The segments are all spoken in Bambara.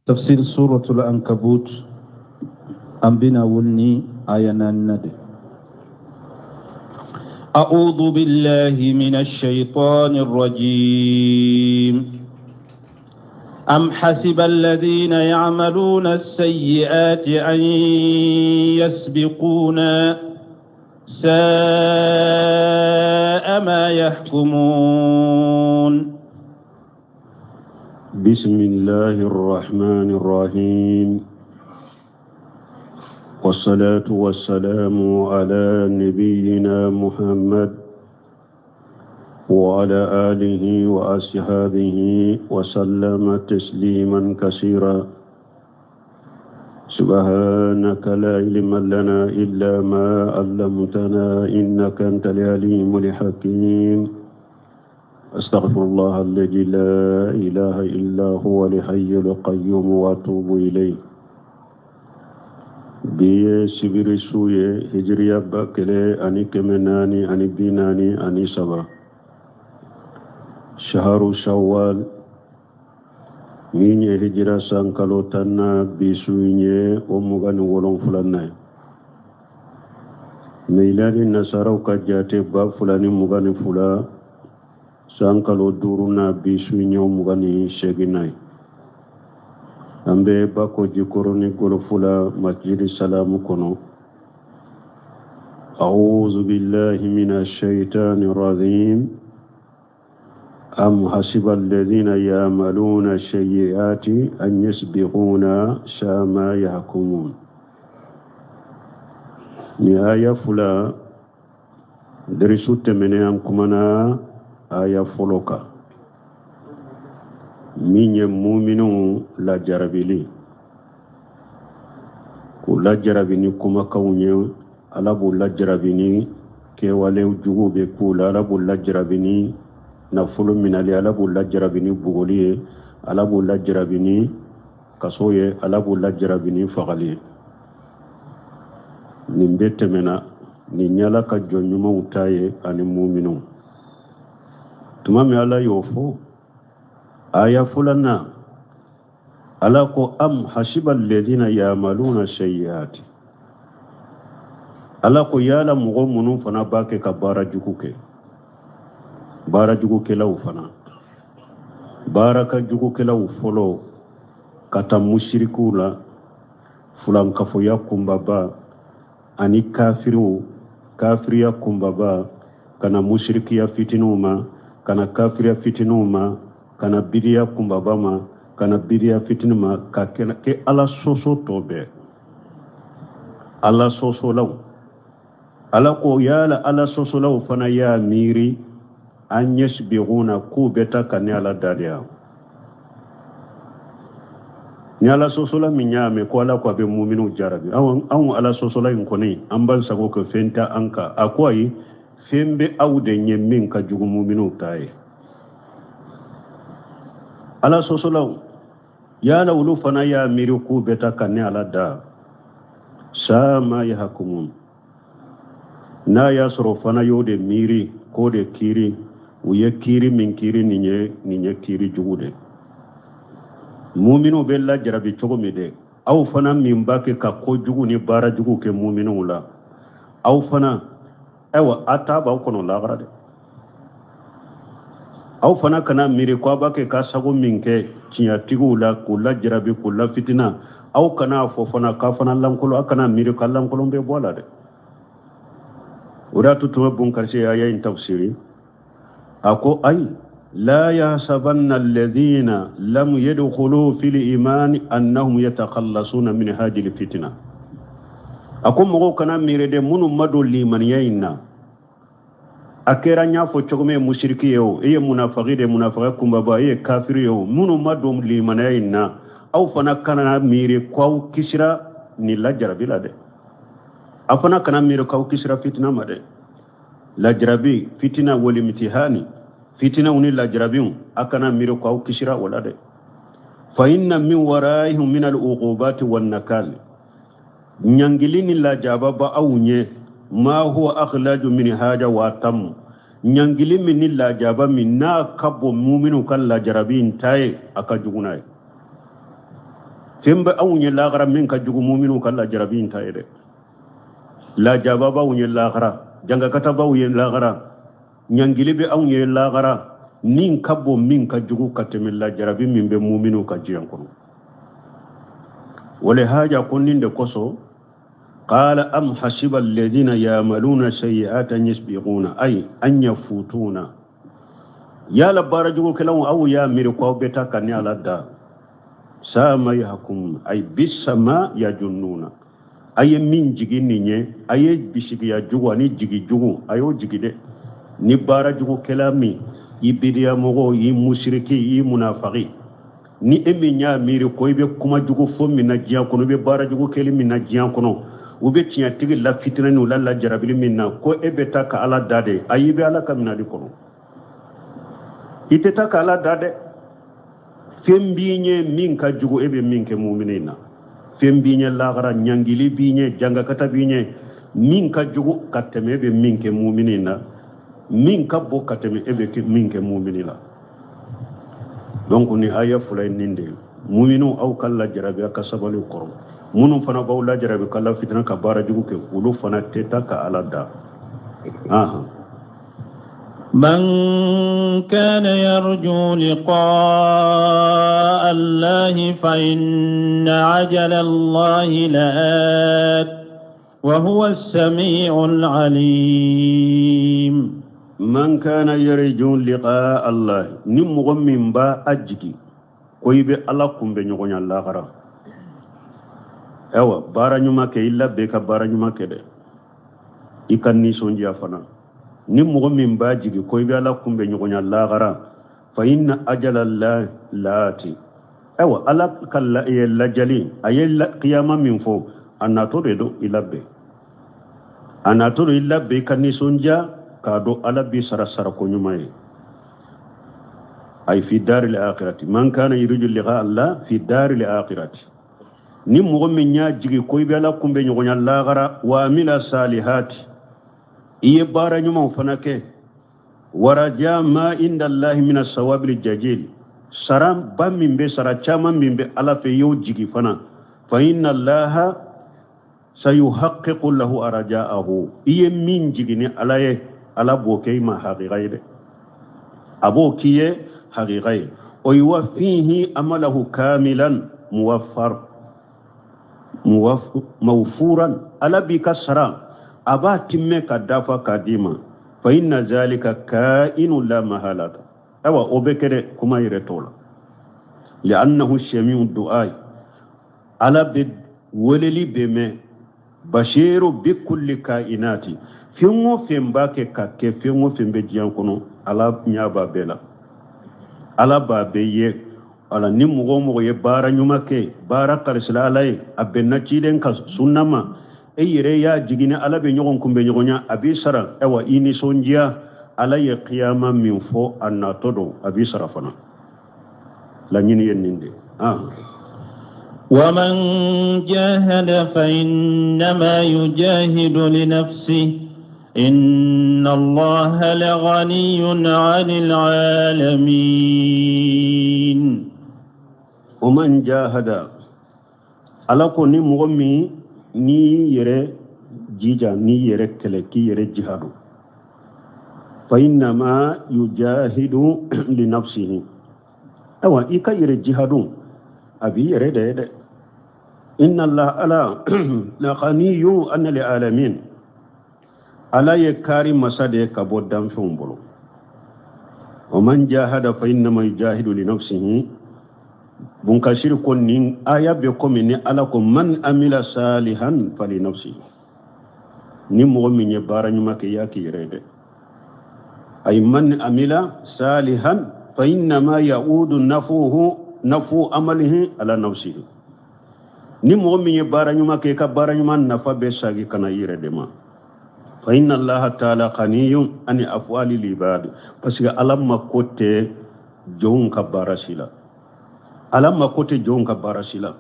Tafsir suratul ankabut, an bɛna wuli ni aya naaninan de. أعوذ بالله من الشيطان الرجيم. أم حسب الذين يعملون السيئات أن يسبقونا ساء ما يحكمون. بسم الله الرحمن الرحيم، والصلاة والسلام على نبينا محمد وعلى آله وأصحابه وسلم تسليما كثيرا. سبحانك لا علم لنا إلا ما علمتنا إنك أنت العليم الحكيم. أستغفر الله الذي لا إله إلا هو الحي القيوم وأتوب إليه. Bi ye sibiri su ye, hijiriya 1443, shaharu shawwal, min ye hijira san kalo tanna, bi su ye o 27nan ye. Miladi nasaraw ka jate, 2022 san kalo duurunan, bi su ye o 28nan ye. An bɛ Bako Jikɔrɔni Gɔlɔfu la, Masjidi Salamu kɔnɔ. أعوذ بالله من الشيطان الرجيم. أم حسب الذين يعملون السيئات أن يسبقونا ساء ما يحكمون. Ni aya fula, derisu tɛmɛnen an kumana aya fɔlɔ kan, min ye muminw lajarabili, k'u lajarabi ni kumakanw ye. Ala b'u lajarabi ni kɛwale juguw bɛ k'u la, Ala b'u lajarabi ni nafolo minali, Ala b'u lajarabi ni bugoli ye, Ala b'u lajarabi ni kaso ye, Ala b'u lajarabi ni fagali ye. Nin bɛɛ tɛmɛna. Nin y'Ala ka jɔn ɲumanw ta ye ani muminw. Tuma min Ala y'o fɔ, aya filanan, Ala ko: am hasiba alladhina yamaluna sayyiati. Ala ko yala mɔgɔ minnu fana b'a kɛ ka baara jugu kɛ, baara jugukɛlaw fana, baara ka jugukɛlaw fɔlɔ ka taa musirikiw la, fulankafoya kunbaba, ani kafiriw, kafiriya kunbaba, ka na musirikiya fitininw ma, ka na kafiriya fitininw ma, ka na bidiya kunbaba ma, ka na bidiya fitinin ma, ka kɛ Ala sɔsɔ tɔ bɛɛ, Ala sɔsɔlaw. Ala ko yala Ala sɔsɔlaw fana y'a miiri an yasbiquna, k'u bɛ taa ka ne Ala dan de yan? Ni Ala sɔsɔla min y'a mɛn ko Ala ko a bɛ muminw jarabi, anw Ala sɔsɔla in kɔni, an b'an sago kɛ, fɛn tɛ an kan. A ko ayi, fɛn bɛ aw de ɲɛ min ka jugu muminw ta ye. Ala sɔsɔlaw, yala olu fana y'a miiri k'u bɛ taa ka ne Ala dan? Saa ma yahkumun. N'a y'a sɔrɔ fana y'o de miiri k'o de kiiri, u ye kiiri min kiiri nin ye, nin ye kiiri jugu de. Muminw bɛ lajarabi cogo min dɛ, aw fana min b'a kɛ ka kojugu ni baara jugu kɛ muminw la, aw fana, ayiwa, a ta b'aw kɔnɔ lahara dɛ. Aw fana kana miiri ko a b'a kɛ ka sago min kɛ tiɲɛtigiw la, k'u lajarabi, k'u lafitina, aw kana fɔ fana k'a fana lankolon, aw kana miiri ka lankolon bɛ bɔ a la dɛ. O de y'a to tuma Bunkarisi ye aya in tafsiri, a ko ayi la yahsabanna alladhina lam yadkhulu fil iman annahum yatakhallasuna min hadhihi fitna. A ko mɔgɔw kana miiri dɛ, minnu ma don limaniya in na, a kɛra n y'a fɔ cogo min, musiriki ye o, e ye munafaki de, munafaki kunbaba, e ye kafiri ye o, minnu ma don limaniya in na, aw fana kana miiri ko aw kisira nin lajarabi la dɛ. Aw fana kana miiri k'aw kisira fitina ma dɛ. Lajarabi, fitina, wali mitihani, fitinaw ni lajarabiw, a kana miiri ko aw kisira o la dɛ. Fa inna min waraihim min al uqubati wan nakal, ɲangili ni lajaba ba aw ɲɛ, ma huwa akhlaju min haja wa tam, ɲangili min ni lajaba min n'a ka bon muminu ka lajarabi in ta ye, a ka jugu n'a ye. Fɛn bɛ anw ye lahara min ka jugu muminu ka lajarabi in ta ye dɛ. Lajaba b'anw ye lahara, jangakata b'anw ye lahara, ɲangili bɛ anw ye lahara min ka bon, min ka jugu ka tɛmɛ lajarabi min bɛ muminu kan diɲɛ kɔnɔ. Walihaja ko nin de kosɔn qala am hasiba alladhina ya'maluna sayyi'ati an yasbiquna ay an yafutuna. Yala baara jugukɛlaw, aw y'a miiri ko aw bɛ taa ka ne Ala dan? Saa ma yahkumun ay bisa ma yajunnuna. A ye min jigi nin ye, a ye bisigiya jugu ani jigi jugu, a y'o jigi dɛ. Ni baara jugukɛla min, i bidiya mɔgɔ, i musiriki, i munafaki, ni e min y'a miiri ko i bɛ kuma jugu fɔ min na diɲɛ kɔnɔ, i bɛ baara jugu kɛli min na diɲɛ kɔnɔ, u bɛ tiɲɛtigi lafitinɛ n'u la lajarabili min na, ko e bɛ taa ka Ala dan de, ayi, i bɛ Ala ka minali kɔnɔ. I tɛ taa ka Ala dan dɛ. Fɛn b'i ɲɛ min ka jugu e bɛ min kɛ mumini na. Fɛn b'i ɲɛ lahara, ɲangili b'i ɲɛ, jangakata b'i ɲɛ min ka jugu ka tɛmɛ e bɛ min kɛ mumini na, min ka bon ka tɛmɛ e bɛ min kɛ mumini la. Donc ni aya fila ye nin de ye. Muminu, aw ka lajarabi, a ka sabali kɔrɔ. Minnu fana b'aw lajarabi ka lafitina ka baara jugu kɛ, olu fana tɛ taa ka Ala dan. Ahan. من كان يرجو لقاء الله فإن عجل الله لآت وهو السميع العليم. من كان يرجو لقاء الله, ni mɔgɔ min b'a a jigi ko i bɛ Ala kunbɛ ɲɔgɔnya lahara, ayiwa, baara ɲuman kɛ. I labɛn ka baara ɲuman kɛ dɛ, i ka nisɔndiya fana. Ni mɔgɔ min b'a jigi ko i bɛ Ala kunbɛ ɲɔgɔnya lahara, fa inna ajala laati. Ayiwa, Ala ka lajali, a ye kiyama min fɔ, a natɔ de don. I labɛn, a natɔ don. I labɛn, i ka nisɔndiya k'a dɔn Ala b'i sara sarako ɲuman ye. Ay fi dari l'akhirati. Man kana yuriju liqa Allah fi dari l'akhirati, ni mɔgɔ min y'a jigi ko i bɛ Ala kunbɛ ɲɔgɔnya lahara, wa amila salihati, i ye baara ɲumanw fana kɛ, waraja ma inda Allahi mina sawabil jajil, sara ba min bɛ, sara caman min bɛ Ala fɛ, i y'o jigi fana, fa inna Allaha sayuhaqqiqu lahu arja'ahu. I ye min jigi ni Ala ye, Ala b'o kɛ i ma haqiqa ye dɛ, a b'o k'i ye haqiqa ye. O yuwaffihi amalahu kamilan muwaffar mawfuran. Ala b'i ka sara, a b'a timmɛ ka dafa k'a d'i ma. Fa inna zalika kainu la mahalata. Ayiwa, o bɛ kɛ dɛ, kuma yɛrɛ t'o la. Li'annahu samiu du'a, Ala bɛ weleli bɛ mɛn. Basiru bi kulli kainati, fɛn o fɛn b'a kɛ ka kɛ, fɛn o fɛn bɛ diɲɛ kɔnɔ, Ala ɲɛ b'a bɛɛ la, Ala b'a bɛɛ ye. Ala ni mɔgɔ o mɔgɔ ye baara ɲuman kɛ, baara karisila Ala ye, a bɛnna ciden ka sunna ma, e yɛrɛ y'a jigin ni Ala bɛ ɲɔgɔn kunbɛ ɲɔgɔnya, a b'i sara. Ayiwa, i nisɔndiya, Ala ye kiyama min fɔ, a natɔ don, a b'i sara fana. Laɲini ye nin de. Ah. ومن جاهد فإنما يجاهد لنفسه إن الله لغني عن العالمين. ومن جاهد, Ala ko ni mɔgɔ min n'i yɛrɛ jija, n'i yɛrɛ kɛlɛ, k'i yɛrɛ jihadu, fa innama yujahidu li nafsihi. Ayiwa, i ka yɛrɛ jihadu, a b'i yɛrɛ de ye dɛ. Inna Allah, ala, la ghaniyun anil alamin, Ala ye kaari masa de ye ka bɔ danfɛnw bolo. Wa man jahada fa innama yujahidu li nafsihi. Bunkasiri ko nin aya bɛ komi ni Ala ko man amila salihan fali nafsihi. Ni mɔgɔ min ye baara ɲuman kɛ, i y'a k'i yɛrɛ ye dɛ. Ay man amila salihan fa innama yaudu nafuhu nafu amalihi ala nafsihi. Ni mɔgɔ min ye baara ɲuman kɛ, i ka baara ɲuman nafa bɛ sagi ka na i yɛrɛ de ma. Fa inna Allaha taala ghaniyun ani afwali libadi, parce que Ala mako tɛ jɔnw ka baara si la, Ala mako tɛ jɔnw ka baara si la.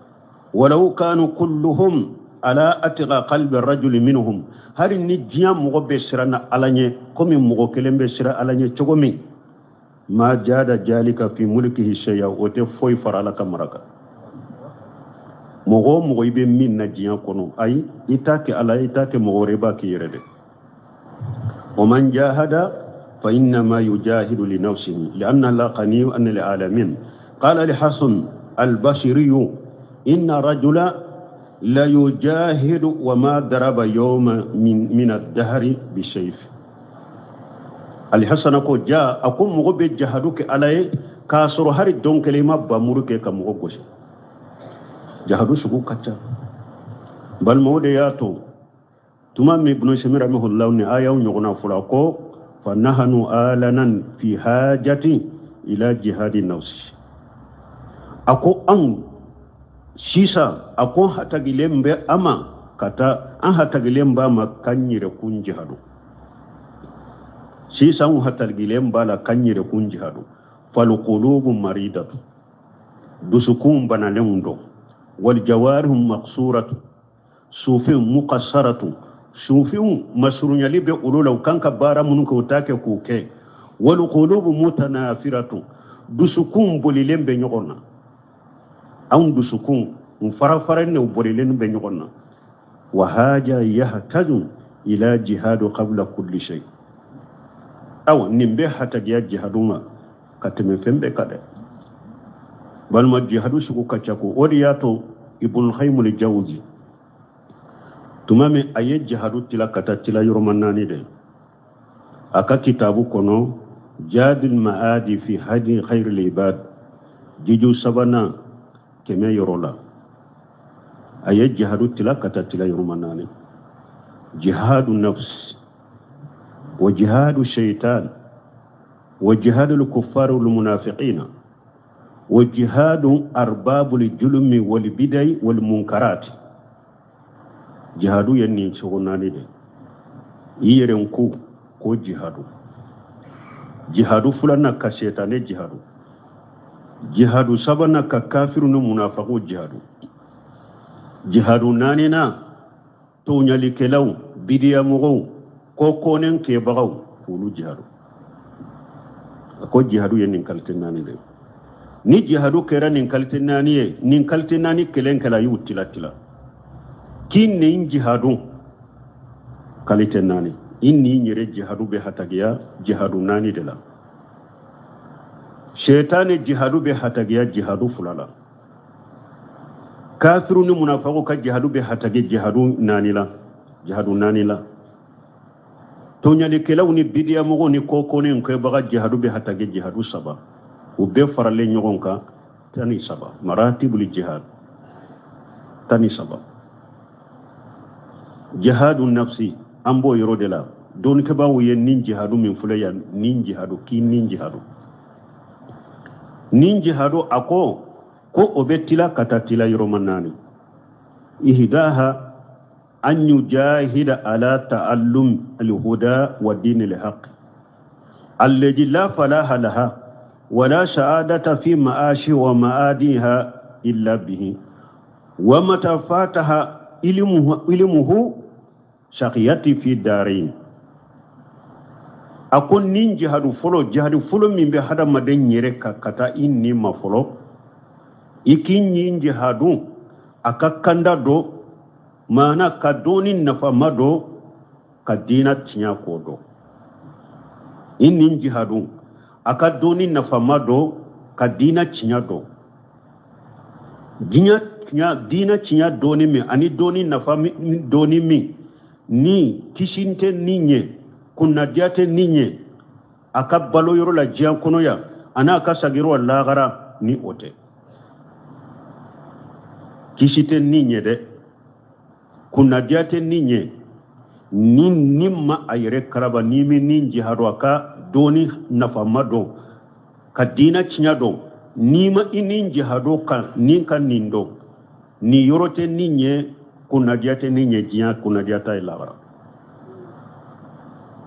Walaw kanu kulluhum ala atqa qalbi rajuli minhum, hali ni diɲɛ mɔgɔ bɛ siran Ala ɲɛ komi mɔgɔ kelen bɛ siran Ala ɲɛ cogo min, ma jada jalika fi mulkihi shay'a, o tɛ foyi fara Ala ka mara kan. Mɔgɔ o mɔgɔ i bɛ min na diɲɛ kɔnɔ, ayi, i t'a kɛ Ala ye, i t'a kɛ mɔgɔ wɛrɛ, i b'a k'i yɛrɛ de. Wa man jahada fa innama yujahidu li nafsihi lianna la ghaniyyun anil alamin. Qala al-Hasan al-Basri inna rajula la yujahidu wa ma daraba yawma min ad-dahri bi sayf. Al-Hasan ko ja, a ko mɔgɔ bɛ jahadu kɛ Ala ye k'a sɔrɔ hali don kelen ma bamuru kɛ ka mɔgɔ gosi. Jahadu sugu ka ca, balimaw. De y'a to tuma min Ibn Usaymin rahimahullah ni ayaw ɲɔgɔnna fɔra ko fa nahanu alanan fi hajati ila jihadi nafsi, a ko anw sisan, a ko hatagilen bɛ a ma ka taa, an hatagilen b'a ma k'an yɛrɛkun jihadu. Sisan anw hatagilen b'a la k'an yɛrɛkun jihadu. Falqulubu maridatu, dusukun banalenw don, wal jawarihu maqsuratu, sufin muqassaratu, sufinw masurunyali bɛ olu la, u kan ka baara minnu kɛ, u t'a kɛ k'o kɛ. Wal qulubu mutanafiratu, dusukun bolilen bɛ ɲɔgɔn na. Anw dusukun u farafaralen de, u bolilen bɛ ɲɔgɔn na. Wa haja yahtaju ila jihadu qabla kulli shay. Awa, nin bɛ hatagiya jihadu ma ka tɛmɛ fɛn bɛɛ kan dɛ. Balima, jihadu sugu ka ca ko o de y'a to Ibn Qayyim al-Jawzi, tuma min a ye jihadu tila ka taa tila yɔrɔma naani de a ka kitabu kɔnɔ, Jadil Ma'adi fi hadi khairil ibad, jiju sabanan 100 yɔrɔ la, a ye jihadu tila ka taa tila yɔrɔma naani: jihadu nafs, wa jihadu shaitan, wa jihadu al-kuffar wal munafiqina, wa jihadu arbabul julumi wal bidai wal munkarat. Jihadu ye nin cogo naani de: i yɛrɛ ko ko jihadu, jihadu filanan ka shetane jihadu, jihadu sabanan ka kafiru ni munafaku jihadu, jihadu naaninan tɔɲalikɛlaw, bidiyamɔgɔw, kɔkɔnen kɛbagaw, k'olu jihadu. A ko jihadu ye nin qualité naani de. Ni jihadu kɛra nin qualité naani ye, nin qualité naani kelen kɛla, y'u tila tila k'i nin jihadu qualité naani, i nin yɛrɛ jihadu bɛ hatagiya jihadu naani de la. Shetani jihadu bɛ hatagiya jihadu fila la. Kafiru ni munafaku ka jihadu bɛ hatagi jihadu naani la, jihadu naani la. Tɔɲalikɛlaw ni bidiyamɔgɔw ni kɔkɔnen kɛbaga jihadu bɛ hatagi jihadu saba. U bɛɛ faralen ɲɔgɔn kan 13, maratibul jihad 13. Jihadu nafsi, an b'o yɔrɔ de la. Dɔnnikɛbaaw ye nin jihadu min filɛ yan, nin jihadu k'i nin jihadu, nin jihadu, a ko ko o bɛ tila ka taa tila yɔrɔma naani. Ihdaha an yujahida ala ta'allum al-huda wa din al-haq alladhi la falaha laha wala sa'adata fi ma'ashi wa ma'adiha illa bihi, wa mata fataha ilmuhu shaqiyati fi darain. A ko nin jihadu fɔlɔ, jihadu fɔlɔ min bɛ hadamaden yɛrɛ ka ka taa i ni ma fɔlɔ, i k'i ɲin jihadu a ka kanda dɔ, maana ka dɔɔni nafama dɔ, ka diina tiɲɛ k'o dɔn. I nin jihadu a ka dɔɔni nafama dɔ, ka diina tiɲɛ dɔn. Diɲɛ tiɲɛ, diina tiɲɛ dɔɔni min ani dɔɔni nafa dɔɔni min ni kisi tɛ ni ɲɛ, kunnadiya tɛ ni ɲɛ a ka balo yɔrɔ la diɲɛ kɔnɔ yan, a n'a ka sagiyɔrɔ lahara, ni o tɛ kisi tɛ ni ɲɛ dɛ, kunnadiya tɛ ni ɲɛ. Ni ni ma a yɛrɛ karaba ni min ni jihadu a ka dɔɔni nafama dɔn, ka diina tiɲɛ dɔn, n'i ma i ni jihadu kan ni ka nin dɔn, ni yɔrɔ tɛ ni ɲɛ, kunnadiya tɛ ni ɲɛ diɲɛ, kunnadiya ta ye lahara.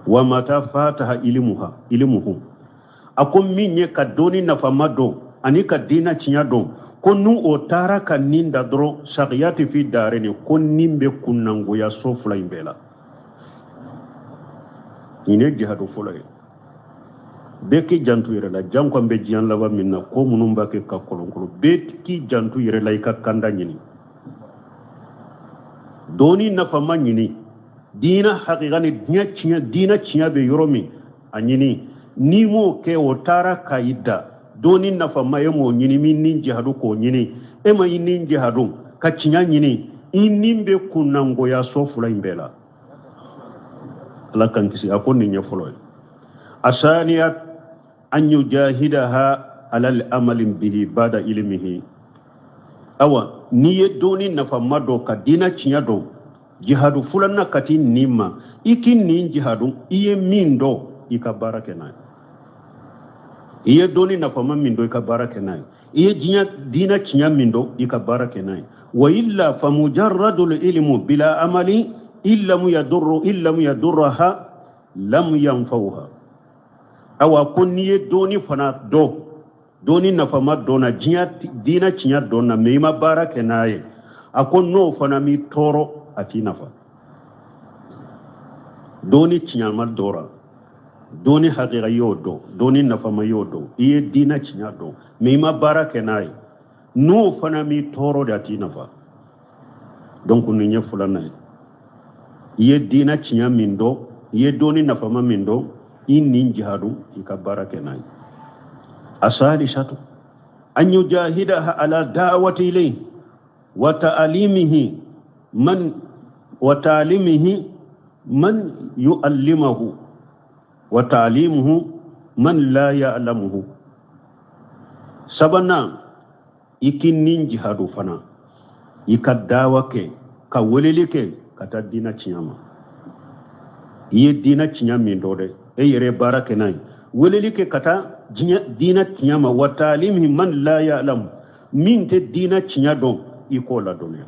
Wa mata fataha ilmuha ilmuhu, a ko min ye ka dɔɔni nafama dɔn ani ka diina tiɲɛ dɔn, ko n'u o taara ka nin da dɔrɔn, sagiyati fi daareni, ko nin bɛ kunnangoya so fila in bɛɛ la. Nin ye jihadu fɔlɔ ye. Bɛɛ k'i janto yɛrɛ la, janko an bɛ diɲɛ laban min na, ko minnu b'a kɛ ka kolonkolo. Bɛɛ k'i janto yɛrɛ la, i ka kanda ɲini. Dɔnni nafama ɲini, diina hakika ni diɲɛ tiɲɛ, diina tiɲɛ bɛ yɔrɔ min, a ɲini. N'i m'o kɛ, o taara ka i da dɔnni nafama, e m'o ɲini, m'i ni jihadu k'o ɲini, e ma i ni jihadu ka tiɲɛ ɲini, i ni bɛ kunnangoya so fila in bɛɛ la. Ala k'an kisi. A ko nin ye fɔlɔ ye. Asaniya an yujahidaha ala al-amali bihi bada ilmihi. Awa, n'i ye dɔnni nafama dɔn, ka diina tiɲɛ dɔn, jihadu filanan ka t'i nin ma, i k'i nin jihadu, i ye min dɔn, i ka baara kɛ n'a ye. I ye dɔnni nafama min dɔn, i ka baara kɛ n'a ye. I ye diɲɛ diina tiɲɛ min dɔn, i ka baara kɛ n'a ye. Wa illa fa mujarradul ilmu bila amali illam yadurru illam yadurraha lam yanfauha. Awa, ko n'i ye dɔnni fana dɔn, dɔnni nafama dɔnna, diɲɛ diina tiɲɛ dɔnna, mɛ i ma baara kɛ n'a ye, a ko n'o fana m'i tɔɔrɔ, a t'i nafa. Dɔnni tiɲɛma dɔra, dɔnni hakika y'o dɔn, dɔnni nafama y'o dɔn, i ye diina tiɲɛ dɔn, mɛ i ma baara kɛ n'a ye, n'o fana m'i tɔɔrɔ de, a t'i nafa. Donc nin ye filanan ye. I ye diina tiɲɛ min dɔn, i ye dɔnni nafama min dɔn, i nin jihadu, i ka baara kɛ n'a ye. Asalisatu an yujahidaha ala da'wati ilayhi wa ta'alimihi man wa ta'alimihi man yu'allimahu wa ta'alimuhu man la ya'lamuhu. Sabanan, i k'i nin jihadu fana, i ka dawa kɛ, ka weleli kɛ ka taa diina tiɲɛ ma. I ye diina tiɲɛ min dɔn dɛ, e yɛrɛ baara kɛ n'a ye, weleli kɛ ka taa diina tiɲɛ ma. Wa taalimihi man la ya'lamu, min tɛ diina tiɲɛ dɔn, i k'o ladɔnniya.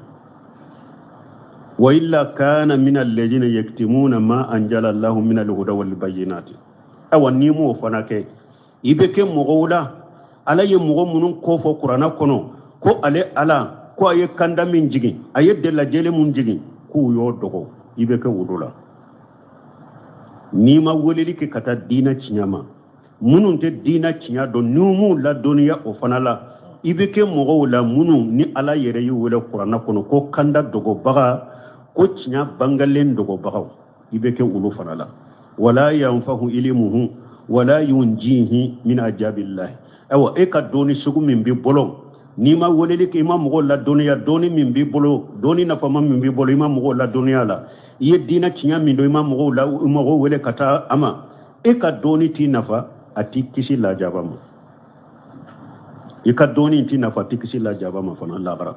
Wa illa kana min alladhina yaktumuna ma anjala Allahu min alhuda wal bayyinati. Awa, n'i m'o fana kɛ, i bɛ kɛ mɔgɔw la Ala ye mɔgɔ minnu kofɔ Kuranna kɔnɔ, ko ale Ala ko a ye kanda min jigin, a ye delajɛlen mun jigin, k'u y'o dogo, i bɛ kɛ olu la. N'i ma weleli kɛ ka taa diinɛ tiɲɛ ma, minnu tɛ diinɛ tiɲɛ dɔn, n'i m'u ladɔnniya o fana la, i bɛ kɛ mɔgɔw la minnu ni Ala yɛrɛ y'u wele Kuranna kɔnɔ ko kanda dogobaga, ko tiɲɛ bangalen dogobagaw, i bɛ kɛ olu fana la. Wala yanfahu ilimuhu wala yunjihi min ajabillahi. Ayiwa, e ka dɔnni sugu min b'i bolo, n'i ma weleli kɛ, i ma mɔgɔw ladɔnniya, dɔnni min b'i bolo, dɔnni nafama min b'i bolo, i ma mɔgɔw ladɔnniya la, i ye diinɛ tiɲɛ min dɔn, i ma mɔgɔw la mɔgɔw wele ka taa a ma, e ka dɔnni t'i nafa, a t'i kisi lajaba ma. I ka dɔnni t'i nafa, a t'i kisi lajaba ma fana lahara.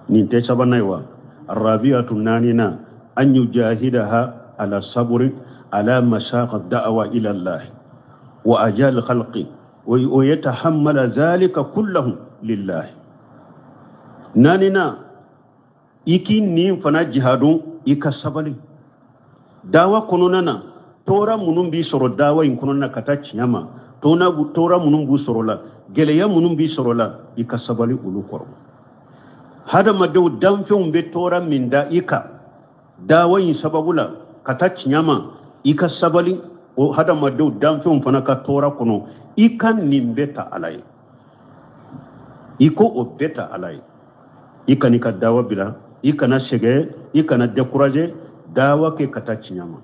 Nin tɛ sabanan ye wa? Arabiyatu, naaninan, an yujahidaha ala saburi ala masaqa da'wa ila Allah wa ajal khalqi wa yatahammala zalika kullahu lillahi. Naaninan, i k'i nin fana jihadu, i ka sabali dawa kɔnɔna na, tɔɔrɔ minnu b'i sɔrɔ dawa in kɔnɔna na ka taa tiɲɛ ma, tɔɔrɔ minnu b'u sɔrɔ la, gɛlɛya minnu b'i sɔrɔ la, i ka sabali olu kɔrɔ. Hadamadenw danfɛnw bɛ tɔɔrɔ min da i kan dawa in sababu la ka taa tiɲɛ ma, i ka sabali o hadamadenw danfɛnw fana ka tɔɔrɔ kɔnɔ. I ka nin bɛɛ ta Ala ye, i ko o bɛɛ ta Ala ye. I kana i ka dawa bila, i kana sɛgɛn, i kana décourager, dawa kɛ ka taa tiɲɛ ma.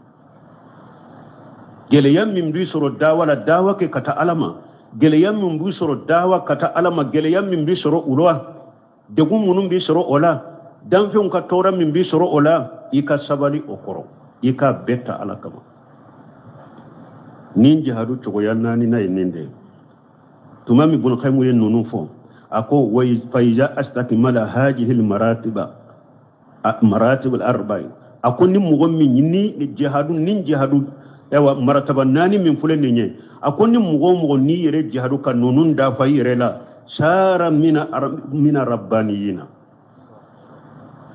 Gɛlɛya min b'i sɔrɔ dawa la, dawa kɛ ka taa Ala ma. Gɛlɛya min b'i sɔrɔ dawa ka taa Ala ma, gɛlɛya min b'i sɔrɔ o la, degun minnu b'i sɔrɔ o la, danfɛnw ka tɔɔrɔ min b'i sɔrɔ o la, i ka sabali o kɔrɔ, i k'a bɛɛ ta Ala kama. Nin jihadu cogoya naaninan ye nin de ye. Tuma min Ibn Qayyim ye ninnu fɔ, a ko fa iza astakmala hadihi almaratiba maratib al-arba'i, a ko ni mɔgɔ min ni jihadu, ni jihadu yawa marataba naani min filɛ nin ye, a ko ni mɔgɔ o mɔgɔ n'i yɛrɛ jihadu ka ninnu dafa i yɛrɛ la, sara mina rabbaniyina,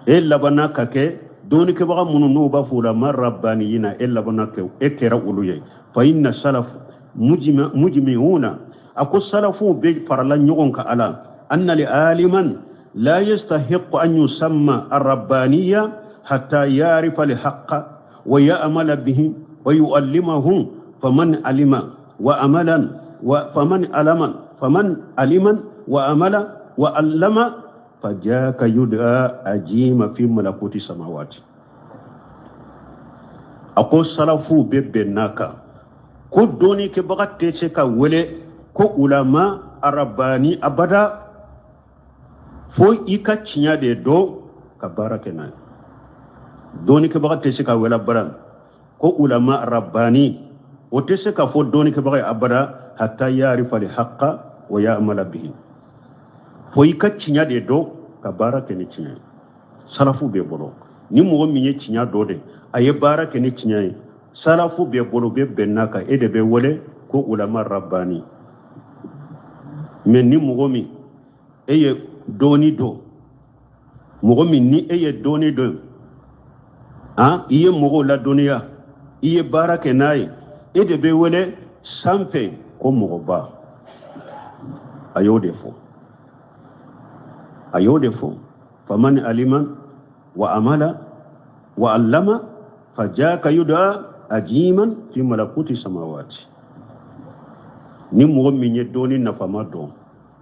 e labanna ka kɛ dɔnnikɛbaga minnu n'u b'a fɔ o la ma rabbaniyina, e labanna kɛ, e kɛra olu ye. Fa inna salaf mujmi'una, a ko salafuw bɛ farala ɲɔgɔn kan ala anna li aliman la yastahiqu an yusamma arrabbaniya hatta ya'rifa al-haqqa wa ya'mala bihi wa yu'allimahu. Faman alima wa amalan wa faman alama faman aliman wa amala wa allama fajaka yud'a ajima fi malakuti samawati. A ko salafuw bɛ bɛn n'a kan ko dɔnnikɛbaga tɛ se ka wele ko ulama arabani abada fo i ka tiɲɛ de dɔn ka baara kɛ n'a ye. Dɔnnikɛbaga tɛ se ka wele abada ko ulama rabbani, o tɛ se ka fɔ dɔnnikɛbaga ye abada hatta yarifa al haqqa wa ya'mala bihi, fo i ka tiɲɛ de dɔn ka baara kɛ ni tiɲɛ ye. Salafu bɛɛ bolo, ni mɔgɔ min ye tiɲɛ dɔn de, a ye baara kɛ ni tiɲɛ ye, salafu bɛɛ bolo bɛ bɛn n'a kan, e de bɛ wele ko ulama rabbani. Mais ni mɔgɔ min e ye dɔnni dɔn, mɔgɔ min ni e ye dɔnni dɔn, han, i ye mɔgɔw ladɔnniya, i ye baara kɛ n'a ye, e de bɛ wele sanfɛ ko mɔgɔba. A y'o de fɔ, a y'o de fɔ. Faman alima wa amala wa allama fajaka yuda ajiman fi malakuti samawati. Ni mɔgɔ min ye dɔnni nafama dɔn,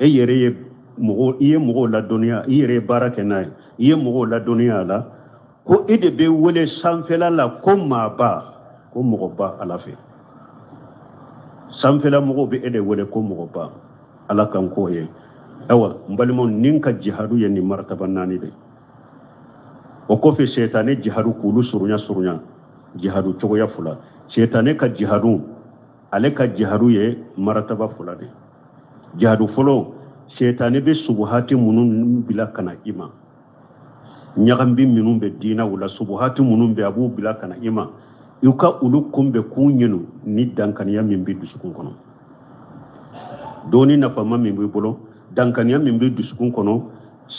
e yɛrɛ ye mɔgɔ, i ye mɔgɔw ladɔnniya, i yɛrɛ ye baara kɛ n'a ye, i ye mɔgɔw ladɔnniya a la, ko e de bɛ wele sanfɛla la ko maaba, ko mɔgɔba Ala fɛ. Sanfɛla mɔgɔw bɛ e de wele ko mɔgɔba. Ala kan k'o ye. Ayiwa n balimaw, nin ka jihadu ye nin martaba naani de. O kɔfɛ sɛtanɛ jihadu k'olu surunya surunya jihadu cogoya fila. Sɛtanɛ ka jihadu, ale ka jihadu ye martaba fila de. Jihadu fɔlɔ, sɛtanɛ bɛ subuhati minnu bila ka na i ma, ɲagambi minnu bɛ diinɛw la, subuhati minnu bɛ, a b'u bila ka na i ma, i ka olu kunbɛn k'u ɲinu ni dankaniya min bɛ dusukun kɔnɔ, dɔnni nafama min b'i bolo, dankaniya min bɛ dusukun kɔnɔ.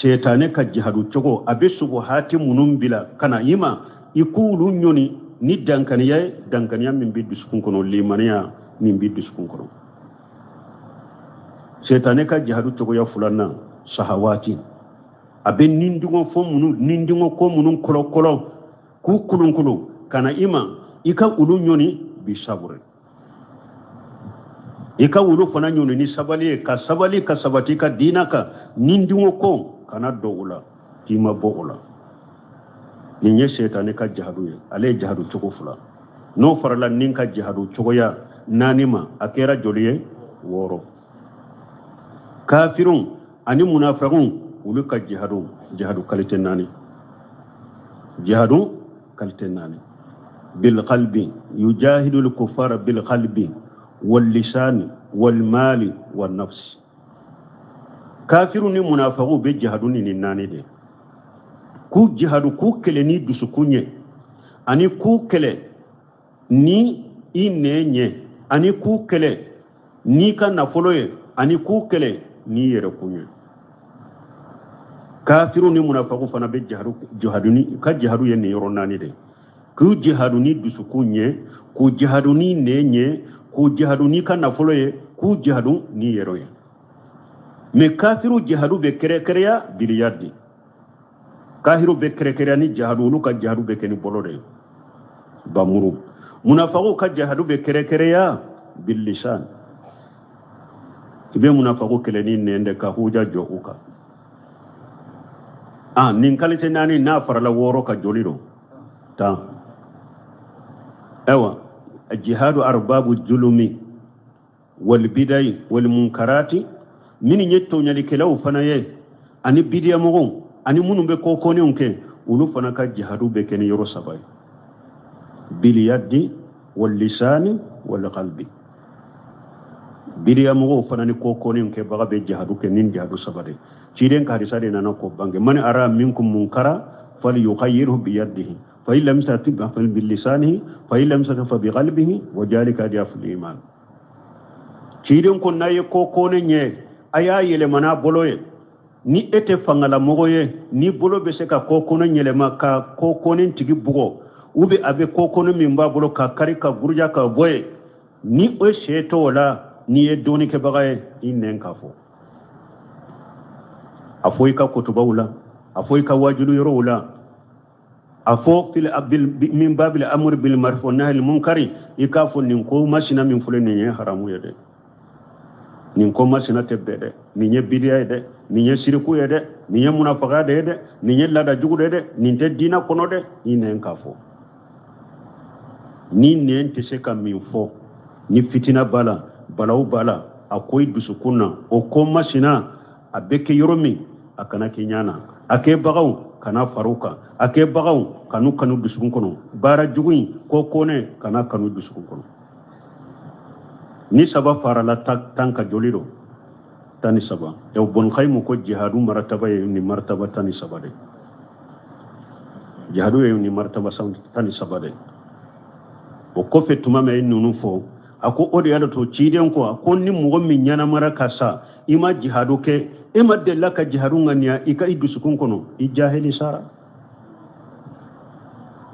Sɛtanɛ ka jihadu cogo, a bɛ subuhati minnu bila ka na i ma, i k'olu ɲɔni ni dankaniya ye, dankaniya min bɛ dusukun kɔnɔ, limaniya min bɛ dusukun kɔnɔ. Sɛtanɛ ka jihadu cogoya filanan, sahawati, a bɛ nindungɔ fɔ minnu, nindungɔ ko minnu kɔlɔkɔlɔ k'u kolonkolon ka na i ma, i ka olu ɲɔni bi sabure, i ka olu fana ɲɔni ni sabali ye, ka sabali ka sabati ka diina kan, nindungɔ ko kana don o la k'i ma bɔ o la. Nin ye sɛtanɛ ka jihadu ye, ale ye jihadu cogo fila. N'o farala nin ka jihadu cogoya naani ma, a kɛra joli ye? 6. Kafirun ani munafiqun, olu ka jihadu, jihadu kalite naani, jihadu kalite naani. Bil qalbi yujahidu al kuffara bil qalbi wal lisani wal mali wan nafs. Kafirun ni munafiqun bɛ jihadu ni nin naani de. K'u jihadu, k'u kɛlɛ ni dusukun ye, ani k'u kɛlɛ ni i nɛn ye, ani k'u kɛlɛ n'i ka nafolo ye, ani k'u kɛlɛ n'i yɛrɛkun ye. Kafiru ni munafaku fana bɛ jihadu, jihadu ni ka jihadu ye nin yɔrɔ naani de. K'u jihadu ni dusukun ye, k'u jihadu ni nɛn ye, k'u jihadu n'i ka nafolo ye, k'u jihadu n'i yɛrɛ ye. Mais kafiru jihadu bɛ kɛrɛkɛrɛya biliyadi. Kafiru bɛ kɛrɛkɛrɛya ni jihadu, olu ka jihadu bɛ kɛ ni bolo de ye, bamuru. Munafaku ka jihadu bɛ kɛrɛkɛrɛya bilisan. I bɛ munafaku kɛlɛ ni nɛn de ka huja jɔ u kan. Nin kalite naani n'a farala 6 ka joli don 10. Ayiwa, jihadu arbabu julumi wal bidai wal munkarati, minnu ye tɔɲɔlikɛlaw fana ye, ani bidiyamɔgɔw, ani minnu bɛ ko kɔnenw kɛ, olu fana ka jihadu bɛ kɛ ni yɔrɔ saba ye: biliyadi wal lisani wal qalbi. Bidiyamɔgɔw fana ni ko kɔnenw kɛbaga bɛ jihadu kɛ ni jihadu saba de. Ciden ka hadisa de nana k'o bange: man ara minkum munkara falyughayyirhu biyadihi fa in lam yastati' fa bilisanihi fa in lam yastati' fa biqalbihi wa dhalika adhafu al-iman. Ciden ko n'a ye ko kɔne ɲɛ, a y'a yɛlɛma n'a bolo ye. Ni e tɛ fangalamɔgɔ ye, ni bolo bɛ se ka ko kɔne yɛlɛma ka ko kɔne tigi bugɔ, ou bien a bɛ ko kɔne min b'a bolo ka kari ka buruja ka bɔ yen, ni o se t'o la, n'i ye dɔnnikɛbaga ye, i nɛn k'a fɔ. A fɔ i ka kutubaw la, a fɔ i ka wajulu yɔrɔw la, a fɔ fil abil min babil amri bil ma'ruf wa nahyi anil munkari, i k'a fɔ nin ko masina min filɛ nin ye haramu ye dɛ, nin ko masina tɛ bɛn dɛ, nin ye bidiya ye dɛ, nin ye siriku ye dɛ, nin ye munafagaya de ye dɛ, nin ye laada jugu de ye dɛ, nin tɛ diinɛ kɔnɔ dɛ, i nɛn k'a fɔ. Ni nɛn tɛ se ka min fɔ, ni fitina b'a la, balawu b'a la, a ko i dusukun na, o ko masina a bɛ kɛ yɔrɔ min, a kana kɛ ɲɛ na. A kɛbagaw kana far'u kan, a kɛbagaw kan'u kanu dusukun kɔnɔ. Baara jugu in ko kɔnɛ kana kanu dusukun kɔnɔ. Ni saba farala 10 kan, joli don? 13. Ibn Qayyim ko jihadu marataba ye ni marataba 13 de. Jihadu ye ni marataba 13 de. O kɔfɛ tuma min a ye ninnu fɔ, a ko o de y'a to ciden ko, a ko ni mɔgɔ min ɲɛnamara ka sa, i ma jihadu kɛ, e ma delila ka jihadu ŋaniya i ka i dusukun kɔnɔ, i jahili sara,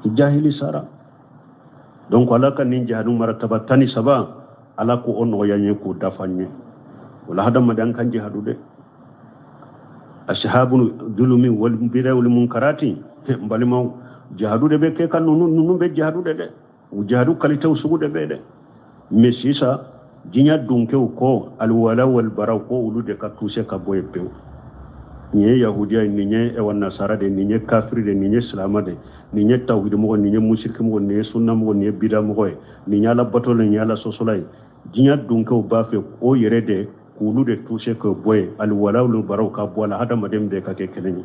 i jahili sara. Donc ala ka nin jihadu marataba 13, ala ko o nɔgɔya n ye k'o dafa n ye. O la hadamaden kan jihadu dɛ. Ashabu julumi wal bid'a wal munkarati, n balimaw, jihadu de bɛ kɛ ka ninnu bɛ jihadu de dɛ. U jihadu kalitew sugu de bɛ dɛ. Mais sisan diɲɛ dunkew ko alwala wal bara, ko olu de ka tuse ka bɔ yen pewu. Nin ye yahudiya ye, nin ye ewa nasara de, nin ye kafiri de, nin ye silama de, nin ye tawhidimɔgɔ, nin ye musirikimɔgɔ, nin ye sunnamɔgɔ, nin ye bidamɔgɔ ye, nin ye ala bato, nin ye ala sɔsɔla ye. Diɲɛ dunkew b'a fɛ o yɛrɛ de k'olu de tuse ka bɔ yen, alwala wal baraw ka bɔ a la, hadamaden bɛɛ ka kɛ kelen ye,